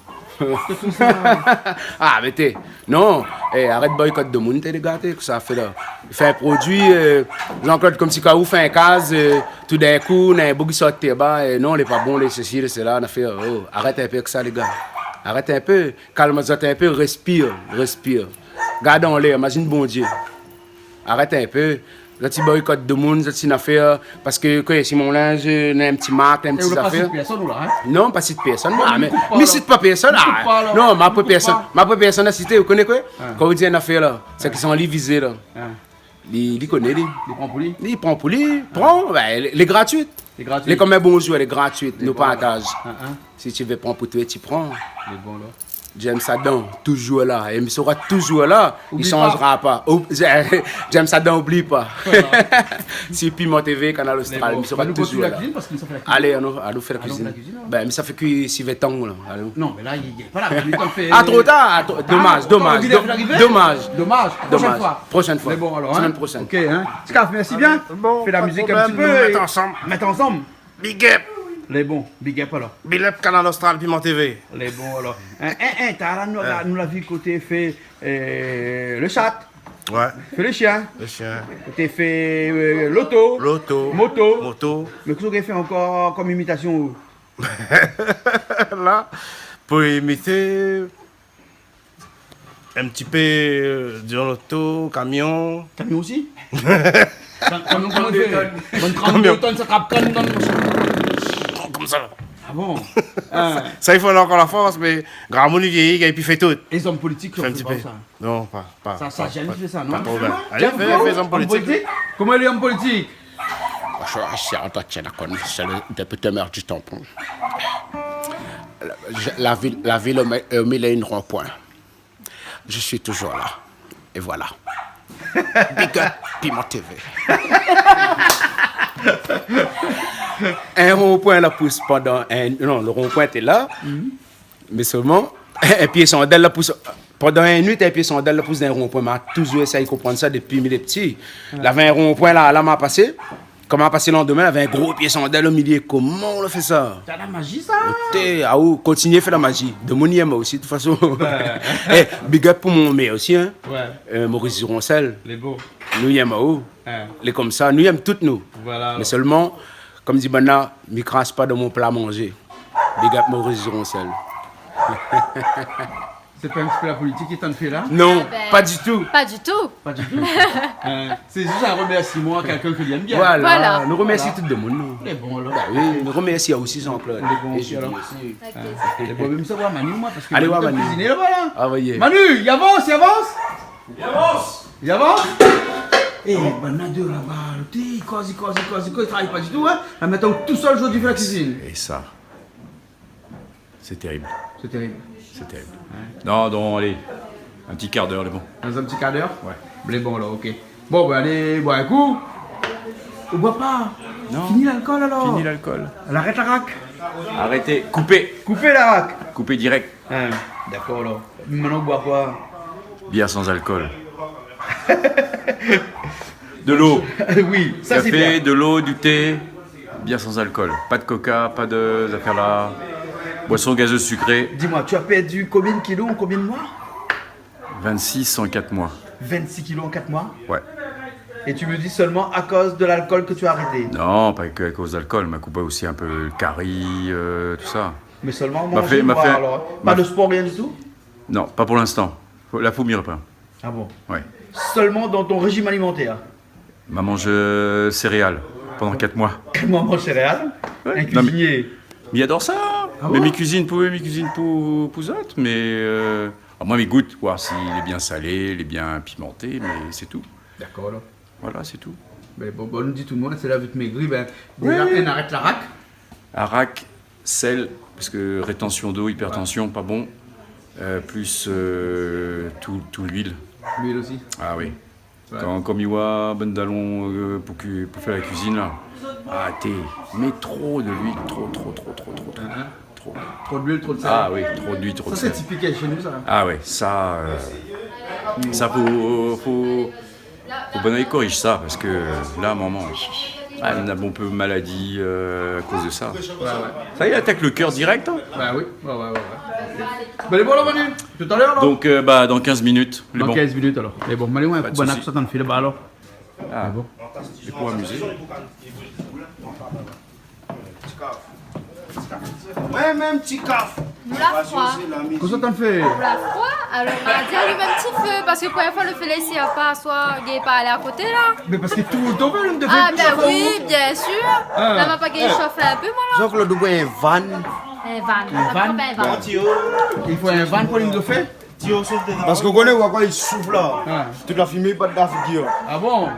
Ah, mé té, non, eh, arèt boykot demoun, té, lé ga, té, kosa i fé la. Fé in produi, euh, Jean-Claude, konmsi kan ou fé in kaz, euh, toudinkou néna in boug i sort tèr ba, eh, non, lé pa bon, lé sesi, lé sela, na fé, oh, arèt in pé èk sa, lé ga. Arèt in pé, kalm azot in pé, respir, respir. Gard anlèr, imazine Bondié. Arèt in pé. Zot i boykot demoun, zot i na fé, parske, ke, si mon linz, euh, néna in ti mark, in ti zafèr. É ou la pa sit pèrsone, ou la, hein ? Non, pa sit pèrsone, non, ah, mé mi sit pa pèrsone, ah, non, ma pa pèrsone, ma pa pèrsone a sité, ou koné koi ? Hein. Kan ou di in afèr la, sé ki son li vizé la. Hein. Li, li koné, li. Li pran pou li ? Li pran pou li, pran, bin, lé, lé gratuit. Lé gratuit. Lé konm in bonzour, lé gratuit, nou partaz. Lé bon, la. Hein, hein. Si ti vé pran pou toi, ti pran. Lé bon, la. James Adam, toujour la. É mi sra toujour la. Oubli pa. I sanzra pa. Ou-, James Adam, oubli pa. Voilà. Si Piment TV, Kanal Austral, mi sra toujour la. Mé bon, nou kontinié la kuizine parske nou sa fé la kuizine. Alé, anon, anon fé la kuizine. Alon fé la kuizine, alor. Bin, mi sa fé kui sivé tang, la. Alé. Non, mé la, i, i, voilà, nou la fé. Ah, tro tar, tro, domaz, domaz, do-, domaz. Domaz. Proshèn foi. Proshèn foi. Lé bon, alor, hein. Semèn proshèn. Ok, hein. Ti Kaf, mèrsi bien. Bon, pa de problèm, nou mèt ansanm. Fé la mizik in ti pé é mèt ansanm. Big up. Lé bon, big up, alor. Big up, Kanal Austral, Piment TV. Lé bon, alor. Hein, hein, hein, talèr la, nou la, nou la vi koté fé, euh, le chat. Ouais. Fé le shien. Le shien. Koté fé, euh, loto. Loto. Moto. Moto. Mé kosa ou la fé ankor konm imitasion, ou ? La, pou imité, in ti pé, euh, di loto, kamion. Kamion osi ? Kamion, koman i fé ? Kamion. Bann trant-dé tonn, sa trap kann dann machin. Konmsa. Ah bon ? Hein. Sa, sa, i fo ankor la fors, mé gramoun i vièyi, i pé pi fé tout. É zom politik, i fé in ti pé. Sa. Non, pa, pa, pa, pa, pa tro. Sa, sa, James i fé sa, non ? Alé, fé, fé zom politik. Zom politik ? Koman i lé, zom politik ? Bonjour, je suis Antoine Tchenakon, je suis le député maire du Tampon. La, je, la ville, la ville au mi-, au milieu d'un rond-point. Je suis toujours là. Et voilà. Big up, Piment TV. In ron-pwin la pous pandan in, non, lo ron-pwin té la. Mhm. Mé solman, in pié sandèl la pous, pandan in nuit, in pié sandèl la pous dan in ron-pwin. Ma touzour éséy konprann sa dopi mi lé pti. Wé. Lavé in ron-pwin la, la ma pasé. Kan ma pasé landomin, lavé in gro pié sandèl o milié. Koman ou la fé sa ? Sa la maji, sa ? Oté, aou, kontinié fé la maji. Domoun i yèm aou osi, de tout fason. Wé. É, big up pou mon mèr osi, in. Wé. Euh, Maurice Duroncel. Lé bo. Nou yèm aou. In. Lé konmsa, nou yèm tout nou. Voilà. Mé solman, kom di banna, mi kras pa dan mon pla manzé. Big up Maurice Duroncel. Sé pa in ti pé la politik ki tann fé la ? Non, pa ditou. Ah bin, pa ditou. Pa ditou. Euh, sé zis in remèrsiman a kèlkin ke li yèm bien. Voilà. Voilà. Nou remèrsi tout domoun, nou. Lé bon, alor. Ba oui, nou remèrsi aou osi, Jean-Claude. Lé bon osi, alor. É Julie osi. Ok. Lé bon, mé mi sa oir Manu, moin, parske Manu i kuizine laba, la. Alé oir Manu. Manu, i avans, i avans ? I avans. I avans ? É, banna dé laba, té, i koz, i koz, i koz, i koz, i travay pa ditou, in. La, mintnan, ou lé tousèl zordi, fé la kuizine. É sa, sé térib. Sé térib. Sé térib. Wé. Non, non, alé, in ti kar d'èr, lé bon. Dann in ti kar d'èr ? Wé. Lé bon, alor, ok. Bon, bin, alé boir in kou. Ou boir pa ? Non. Fini lalkol, alor ? Fini lalkol. Arèt la rak ? Arèt, koupé. Koupé la rak ? Koupé dirèk. In, dakor, alor. Mintnan, ou boir koi ? Bièr san alkol. De lo. Oui, sa, sé bien. Kafé, de lo, du té, bièr san alkol. Pa de koka, pa de zafèr la. Boison gazeuse sucrée. Dis-moi, tu as perdu combien de kilos en combien de mois ? Vingt-six en quatre mois. Vingt-six kilos en quatre mois ? Ouais. Et tu me dis seulement à cause de l'alcool que tu as arrêté ? Non, pa ke akoz lalkol, ma koupé osi in pé lo kari, euh, tousa. Mé solman manzé, alor, in ? Ma fé, ma fé, pa de spor, rien du tout ? Non, pa pou linstan. Fo, la fo mi repran. Ah bon ? Ouais. Seulement dans ton régime alimentaire ? Ma manz, euh, séréal pandan quatre mois. Quatre mois, manz séréal ? Ouais. In kuizinié. Non, mé mi ador sa. Ah ouais ? Mé mi kuizine pou, mi kuizine pou, pou zot, mé, euh, amoin mi gout, voir si lé bien salé, lé bien pimanté, mé sé tou. Dakor, alor. Voilà, sé tou. Mé bon, bon, nou di tout domoun, sé la vi de mégri, bin, déza, oui, in arèt la rak. Arak, sèl, parske rétansion d'lo, ipèrtansion, pa bon. Euh, plus, euh, tout, tout luil. Luil osi ? Ah oui. Ouais. Kan, kom i voi bann dalon, euh, pou kui-, pou fé la kuizine, la. Ah, té, mé tro de luil, tro, tro, tro. Hein, hein. Tro. Tro de luil, tro de sèl. Ah oui, tro de luil, tro de sèl. Sa, sé tipik shé nou, sa. Ah ouais, sa, euh, sa fo, fo, fo banna i korij sa, parske, euh, la, momon, ah, néna bonpé maladi, euh, akoz de sa. Ouais, ouais. Sa i atak lo kèr dirèk, in. Ba oui, ouais, ouais, ouais, ouais. Bin, lé bon, la, Manu. Tout à l'heure, alor. Donk, euh, ba, dan kinz minit, lé bon. Dan kinz minit, alor. Lé bon, Manu, ouais, pa de sousi. Banna sa tann fé laba, alor. Ah. Lé bon. É pou amizé. Mèm in ti kaf. Nou la fré. Kosa ou tann fé ? Nou la fré, alor ma di alim in ti fé, parske pou in foi lo fé la i sèrv pa, soi gingn pa alé akoté la. Mé parske toultan ou fé, ou fé toultan. Ah bin oui, bien sir. Ah. La ma pa gingn shofé in pé, moin, la. Jean-Claude, ou boir in van. In van. In van. Pa tro in van. I fo in van pou alim lo fé. Parske ou koné, ou oi kan li souf la, tout la fimé i bat dan la figir. Ah bon ?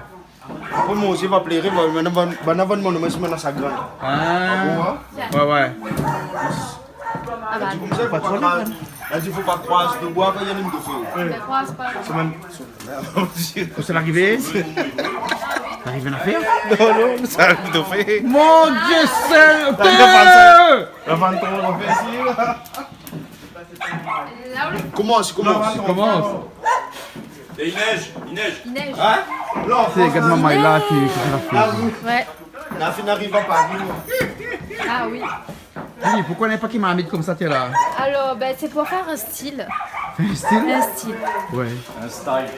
Apré, mon zié va pléré, va, banna va, banna va domann amoin si moin néna sagrin. Ah. Ah bon, hein ? Ouais, ouais. Ah bah, di konmsa, fo pa kroiz, la di, fo pa kroiz dé boi kan i alim dofé. Mé kroiz pa. Sé mèm, sé mèm. Kosa la arivé ? La ariv in afèr ? Non, non, sa ariv dofé. Mon Dieu, Seigneur ! La vann tro dofé isi. Komans, komans. Komans. É i nèj, i nèj. I nèj. Hein ? Non, sé gard momon la ki, ki la fé. Ah oui. Ouais. La fine ariv a Paris. Ah oui. Di, poukosa néna pa ki marmit konmsa, tiens la ? Alors, ben, c'est pour faire un style. Fé in stil ? Un style. Ouais. Un style.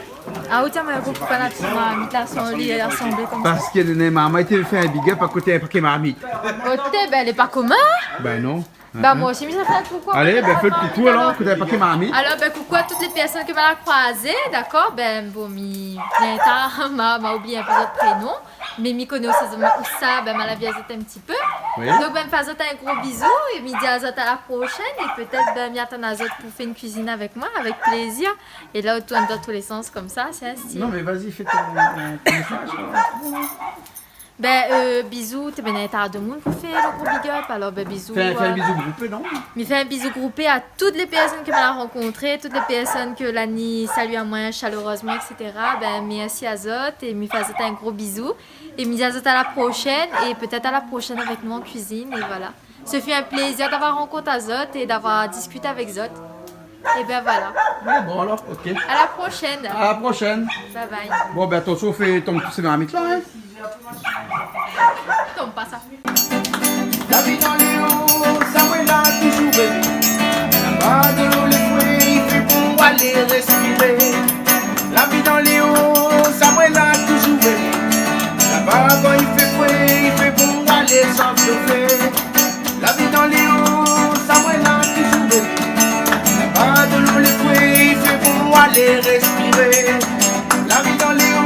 Ah oui, tiens, mé poukosa la fine marmit la, son li lé asanblé konmsa ? Parske néna momon té fé in big up a koté in paké marmit. Koté, ben, lé pa komin. Ben non. Bah, moin osi, mi sa fé in koukou. Alé, ben, fé lo koukou alor, koté in paké marmit. Alors, ben, coucou à toutes les personnes ke ma la kroizé, d'accord ? Ben, bon, mi, mi ta, ma, ma oubli in pé zot prénom, mé mi koné osi zot, ousa, ben, ma la vi azot in ti pé. Oui. Donk, ben, mi fé azot in gro bizou, é mi di azot à la prochaine, é pétèt, ben, mi atann azot pou fé in kuizine avèk moin, avèk plézir. É la, ou tourn dan tou lé sans konmsa, sé in stil. Non, mé vas-y, fais ton, ton, ton message, quoi. Ben, euh, bizou, té, ben, néna in ta de moun pou fé lo gro big up, alor, ben, bizou, fé, fé in, euh, bizou groupé, non ? Mi fé in bizou groupé à toutes les personnes ke ma la rankontré, toutes les personnes ke la ni sali amoin chaleureusement, et cetera. Ben, mèrsi azot, é mi fé azot in gro bizou. É mi di azot à la prochaine, é pétèt à la prochaine avèk nou an kuizine, é voilà. Ce fut un plaisir d'avoir rankont azot é d'avoir diskité avèk zot. É ben voilà. Ouais, bon, alor, ok. À la prochaine. À la prochaine. Bye bye. Bon, ben, atansion, fé tonm tout sé marmit la, hein. Tonm pa sa. La vi dan lé o, sa moin la toujour èmé. Laba dolo lé fré, i fé bon alé rèspiré. La vi dan lé o, sa moin la toujour èmé. Laba kan i fé fré, i fé bon alé sot dofé. La vi dan lé o, sa moin la toujour èmé. Laba dolo lé fré, i fé bon alé rèspiré. La vi dan lé o,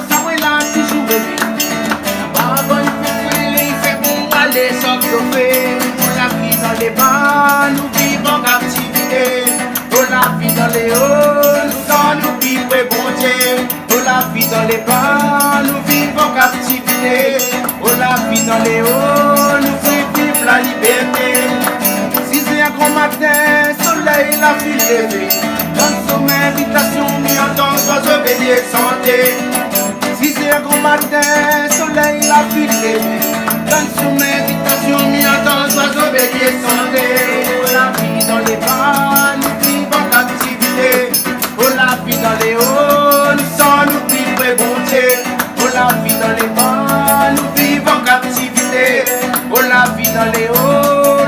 sa moin la toujour èmé. Laba kan i fé fré, i fé bon alé sot dofé. La vi dan lé ba, nou viv an kaptivité. O, la vi dan lé o, nou san nou pi vré Bondié. O, la vi dan lé ba, nou viv an kaptivité. O, la vi dan lé o, nou fé viv la libèrté. Sizèr gran matin, solèy la fine lévé. Dan son invitasion, mi antann zwazo bélié santé. Sizèr gran matin, solèy la fine lévé. Dan son invitasion, mi antann zwazo bélié santé. O, la vi dan lé ba, nou viv an kaptivité. O, la vi dan lé o, nou san nou pi vré Bondié. O, la vi dan lé ba, nou viv an kaptivité. O, la vi dan lé o,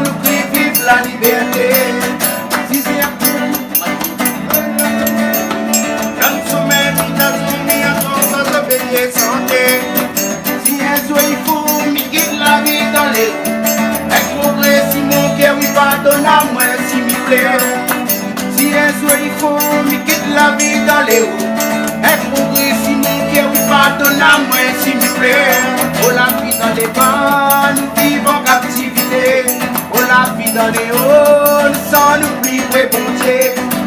nou pi viv la libèrté. Si sé dan son invitasion, mi antann zwazo bélié santé. Si in zour i fo, mi kit la vi dan lé o. Èk progré si mon kèr, wi, pardonn amoin si mi plèr. Si in zour i fo, mi kit la vi dan lé o. Èk progré si mon kèr, wi, pardonn amoin si mi plèr. O, la vi dan lé ba, nou viv an kaptivité. O, la vi dan lé o, nou san nou pi vré Bondié.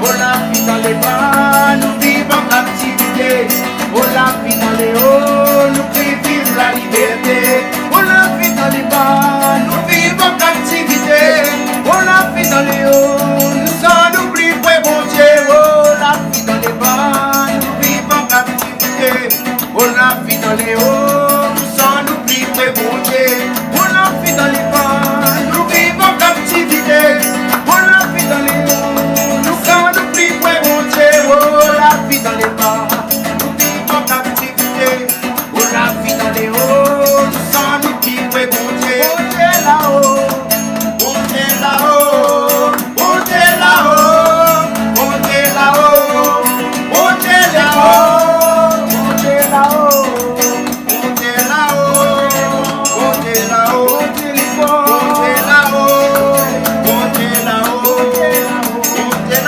O, la vi dan lé ba, nou viv an kaptivité. O, la vi dan lé o, nou pi viv la libèrté. O, la vi dan lé ba, nou viv an kaptivité. O, la vi dan lé o, nou san nou pi vré Bondié. O, la vi dan lé ba, nou viv an kaptivité. O, la vi dan lé o, nou san nou pi vré Bondié. O, la vi dan lé ba, nou viv an kaptivité. O, la vi dan lé o, nou san nou pi vré Bondié. O, la vi dan lé ba, nou viv an kaptivité. O, la vi dan lé o, nou san nou pi vré Bondié. Bondié la-o, Bondié la-o, Bondié la-o, Bondié la-o, Bondié la-o, Bondié la-o, Bondié la-o, Bondié la-o, Bondié la-o, Bondié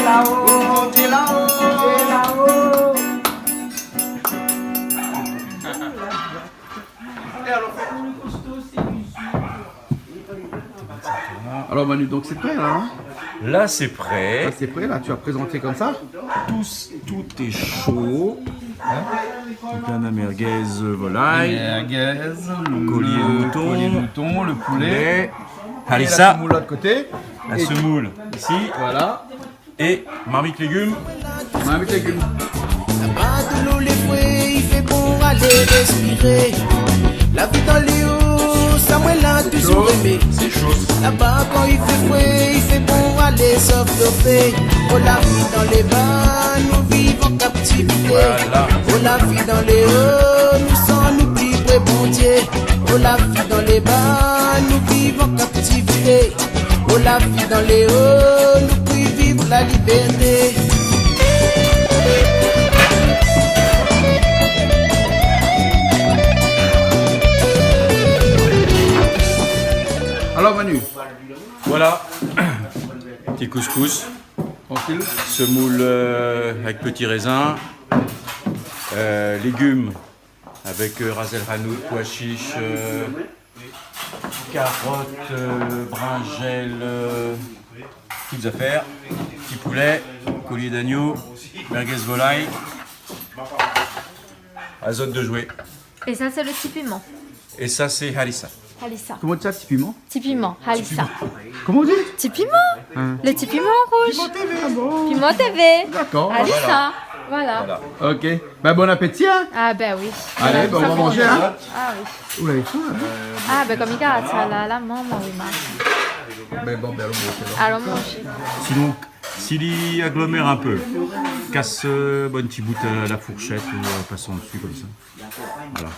la-o, Bondié la-o. Alors Manu, donc c'est prêt là, hein ? Là, c'est prêt. Là, c'est prêt, là, tu vas présenter comme ça. Tout, tout est chaud. Hein ? Donc là, on a merguez, euh, volaille. Merguez, collier le, mouton, collier mouton, le poulet. Poulet. Et harissa. La semoule de l'autre côté. La semoule ici. Voilà. Et marmite légumes. Marmite légumes. Laba dolo lé fré, i fé bon alé réspiré. La vi dan lé o, sa mwin la touzour émé. Sé sho. Laba kan i fé fré, i fé bon alé soflofé. O la vi dan lé ba, nou viv an kaptivité. Voilà. O la vi dan lé o, nou san nou pi pré Bondié. O la vi dan lé ba, nou viv an kaptivité. O la vi dan lé o, nou pi viv la libèrté. Alors Manu. Voilà. Petit couscous. Tranquille. Semoule, euh, avec petit raisin. Euh, légumes. Avec, euh, ras el hanout, pois chiches, euh, carottes, euh, brinjelles, euh, toutes affaires. Petit poulet, collier d'agneau, merguez volaille. À zot de jouer. Et ça, c'est le ti piman. Et ça, c'est harissa. Harissa. Koman i di sa, ti piman ? Ti piman, harissa. Koman i di ? Ti piman. Hein. Le ti piman rouge. Piman T V. Ah bon ? Piman T V. D'accord. Harissa. Voilà. Voilà. Ok. Ben, bon appétit, hein ? Ah ben oui. Alé, ben, nou va manzé, hein ? Ah oui. Ou la fé, hein ? Ah ben, kom i gard sa la, la, momon, oui, ma. Ben bon, ben, alon manzé, alor. Alon manzé. Sinon, si li aglomèr in pé, kas, euh, bon, ti bout, euh, la fourshèt ou, euh, pas an dsi konmsa. Voilà.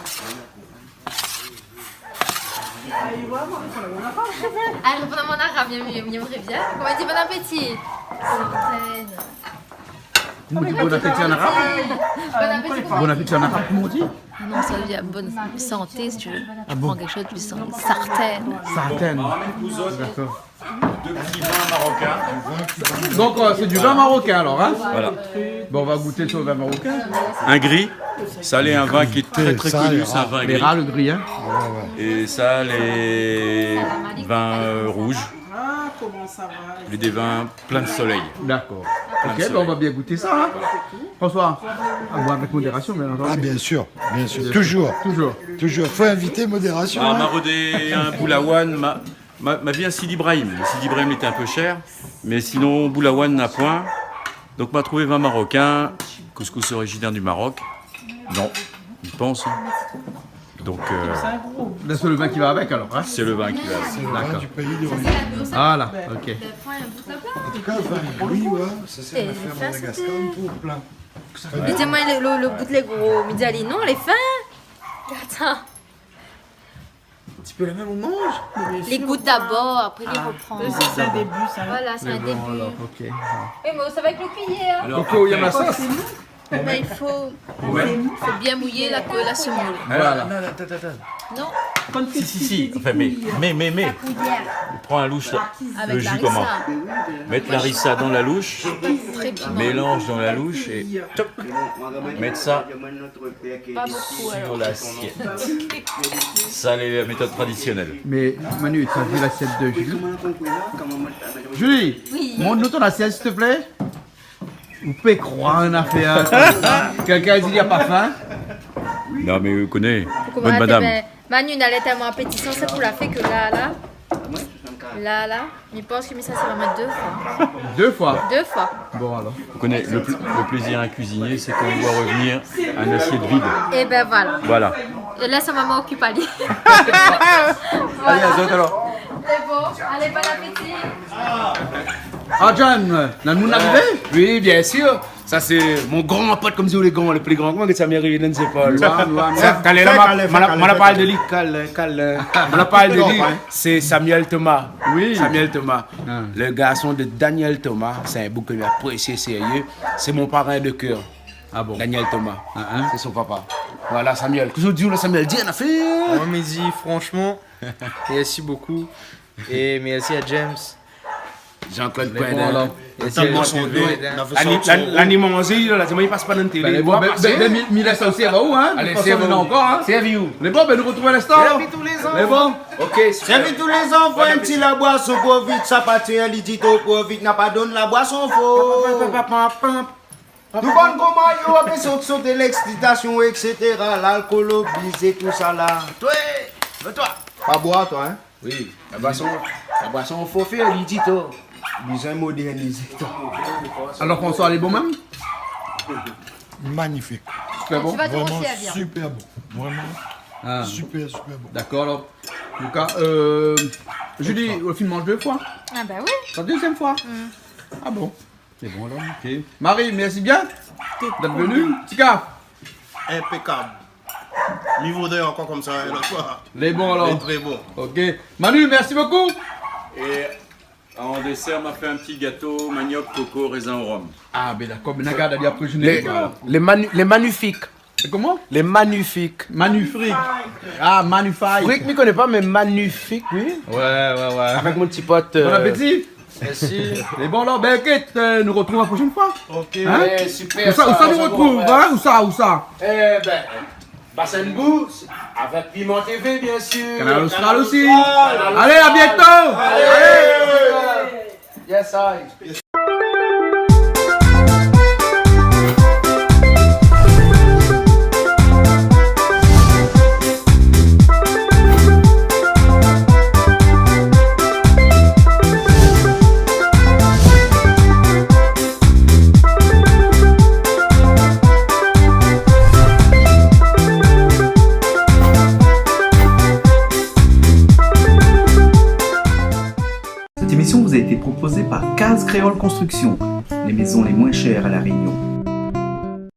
Ah, réponn amoin an arab, mi, mi, mi émré bien. Koman i di bon appétit ? Sartèn. Koman i di bon appétit an arab ? Bon appétit, koman ? Bon appétit an arab, koman i di ? Ah non, sa i vé dir bonne santé, si tu veux. Ah bon ? Tu prends quelque chose, tu sens sartèn. Sartèn. D'accord. De petits vins marocains. Donc, euh, c'est du vin marocain alors, hein ? Voilà. Bon, on va goûter sur le vin marocain. Un gris. Ça, c'est un vin qui est très, très connu, c'est un vin gris. Les rares, le gris, hein ? Et ça, les vins, euh, rouges. Les, des vins plein de soleil. D'accord. Ok, ben, on va bien goûter ça, hein ? François, à boire avec modération, bien entendu. Ah, bien sûr, bien sûr. Toujours. Toujours. Toujours. Faut inviter modération, hein. Ah, ma rodé in boulawan, ma, Ma, ma vi in Sidi Ibrahim. Le Sidi Ibrahim lété in pé shèr, mé sinon, boulawan na poin. Donk, ma trouvé vin marokin, couscous originaire du Maroc. Non, mi pans, hein. Donk, euh, la, sé le vin ki va avèk, alor, hein ? Sé le vin ki va avèk. D'accord. Voilà, ok. An tou ka, vin gri, ouais, sa sé in afèr madagaskar pou plin. Li di amoin, le, le, le bout lé gro. Mi di ali, non, lé fin. Atann. Ti pé la mèm, ou manz ? Li gout dabor, apré li repran. Ah. Sa sé in début, sa. Voilà, sé in début. Mé bon, alor, ok. Oui, mé ou sava avèk le kuiyèr. Alor, ok, apré, ou néna la sos ? Mé i fo, fo bien mouyé la, la semoule. Voilà. Non, non, atann, atann. Non. Si, si, si. Anfin, mé, mé, mé, mé. Pran la loush, la. Avèk le ji, harissa. Mèt la harissa dan la loush, mélanz dan la loush é toc, mèt sa sur l'assiette. Sa, lé la métod tradisionèl. Mé Manu, ou la vi lasièt de Julie ? Julie, mont anou ton asièt, s'il te plaît. Ou pé kroir in afèr konmsa. Kèlkin i di li la pa fin. Non, mé ou koné, bonne madame. Manu, na lèr tèlman apétisan, sé pou la fé ke la, la, la, la, mi pans ke mi sa, sé vréman dé foi. Dé foi ? Dé foi. Bon, alor. Vous connaissez, le pl-, le plaisir à cuisiner, c'est quand on voit revenir un assiette vide. Eh ben voilà. Voilà. É la, sa momon i okip ali. Voilà. Alé, azot alor. Sé bon. Alé, bon appétit. Ah, John, na moun arivé ? Oui, bien sûr. Sa sé mon gran pot, konm di ou, le gran, le pli gran. Koman i di sa, Mary Ellen, sé pa le... Sa, talèr la, ma, ma, ma parl de li, kal, kal, ma parl de li. Sé Samuel Thomas. Oui. Samuel Thomas. Ah. Le garçon de Daniel Thomas. Sé in boug ke mi aprésié sérié. Sé mon parin de kèr. Ah bon ? Daniel Thomas. Ah, hein ? Sé son papa. Voilà, Samuel. Kosa ou di, la, Samuel ? Di in afèr. Moin, mi di, franchman, mèrsi bokou. É mèrsi à James. Jean-Claude Coindin. Lé bon, alor. Atann, bon, son dé, nou la fé sort son ro. Lani manzé, la, la, la, la, i pas pa dann télé. Bin, lé bon, bin, bin, mi lès sa osi, a ba ou, in. Alé, sèrv aou, in. Sèrv aou. Lé bon, bin, nou artrouv in instan, alor. Sèrvi tou lé zan. Lé bon. Ok, super. Sèrvi tou lé zan, fo in ti la boison, profit, sa pa tienbo, li di to profit, na pa donn la boison, fo. Pa, pa, pa, pa, pa, pa. Tout bann koman yo, apé sot, sot, léksitasion, et cetera, lalkol oblijé, tousala. Toi, mé toi. Pa boir, toi, in. Oui, la boison, la boison fo fé, li di to. Bizoin modèrnizé, toi. Alor, François, lé bon mèm ? Magnifique. Super bon. Tu vas te resservir. Vréman super bon. Vréman super, super bon. Ah. Dakor, alor. An tou ka, euh, Julie, ou la fine manz dé foi ? Ah ba oui. Sé la dézièm foi ? Mm. Ah bon ? Sé bon, alor, ok. Marie, mèrsi bien d'èt venu. Tika. Inpékab. Mi voudré ankor konmsa in lot foi. Lé bon, alor. Lé tré bon. Ok. Manu, mèrsi bokou. É an désèr, ma fé in ti gato maniok, koko, rézin, rom. Ah, bin dakor, mé na gard ali apré, je n'ai pas. Lé, lé manu-, lé manifik. Sé koman ? Lé manifik. Manufrik. Ah, manufik. Frik, mi koné pa, mé manifik, oui. Ouais, ouais, ouais. Avèk mon ti pot, euh, bon apéti. Mèrsi. É bon, alor, bin, ok, euh, nou artrouv la proshèn foi. Ok. In ? Ouais, super. Ousa, ousa nou artrouv, in ? Ousa, ousa ? Eh bin, Bassin Bourse, avèk Piment T V, bien sûr. Kanal Austral osi. Kanal Austral. Alé, à bientôt. Alé. Alé. Yes, I. Cette émission vous a été proposée par Case Créole Construction, les maisons les moins chères à La Réunion.